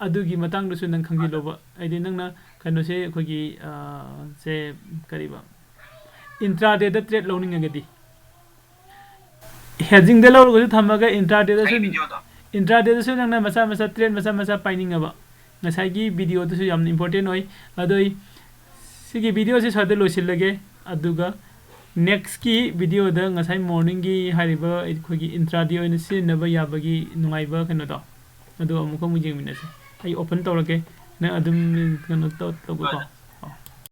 ꯑꯗꯨꯒꯤ ꯃꯇꯥꯡꯗꯁꯨ ꯅꯪ ꯈꯪꯖꯤꯜꯂꯧꯕ꯫ ꯍꯥꯏꯗꯤ ꯅꯪꯅ ꯀꯩꯅꯣꯁꯦ ꯑꯩꯈꯣꯏꯒꯤ, ꯑ, ꯁꯦ ꯀꯔꯤꯕ? Intradayꯗ trade ꯂꯧꯅꯤꯡꯉꯒꯗꯤ꯫ Hedgingꯗ ꯂꯧꯔꯒꯁꯨ ꯊꯝꯃꯒ intradayꯗꯁꯨ, ꯑꯩ videoꯗꯣ꯫ Intradayꯗꯁꯨ ꯅꯪꯅ ꯃꯆꯥ ꯃꯆꯥ trade ꯃꯆꯥ ꯃꯆꯥ ꯄꯥꯏꯅꯤꯡꯉꯕ꯫ ꯉꯁꯥꯏꯒꯤ videoꯗꯨꯁꯨ ꯌꯥꯝꯅ important ꯑꯣꯏ꯫ ꯑꯗꯣ ꯑꯩ ꯁꯤꯒꯤ videoꯁꯦ ꯁ꯭ꯋꯥꯏꯗ ꯂꯣꯏꯁꯤꯜꯂꯒꯦ꯫ ꯑꯗꯨꯒ nextꯀꯤ videoꯗ ꯉꯁꯥꯏ morningꯒꯤ ꯍꯥꯏꯔꯤꯕ ꯑꯩꯈꯣꯏꯒꯤ intraday ꯑꯣꯏꯅ ꯁꯤꯖꯤꯟꯅꯕ ꯌꯥꯕꯒꯤ ꯅꯨꯡꯉꯥꯏꯕ ꯀꯩꯅꯣꯗꯣ, ꯑꯗꯨ ꯑꯃꯨꯛꯀ ꯑꯃꯨꯛ ꯌꯦꯡꯃꯤꯟꯅꯁꯦ꯫ ꯑꯩ open ꯇꯧꯔꯒꯦ, ꯅꯪ ꯑꯗꯨꯝ ꯀꯩꯅꯣ ꯇꯧ-, ꯇꯧꯒꯦꯀꯣ꯫ ꯍꯣꯏ꯫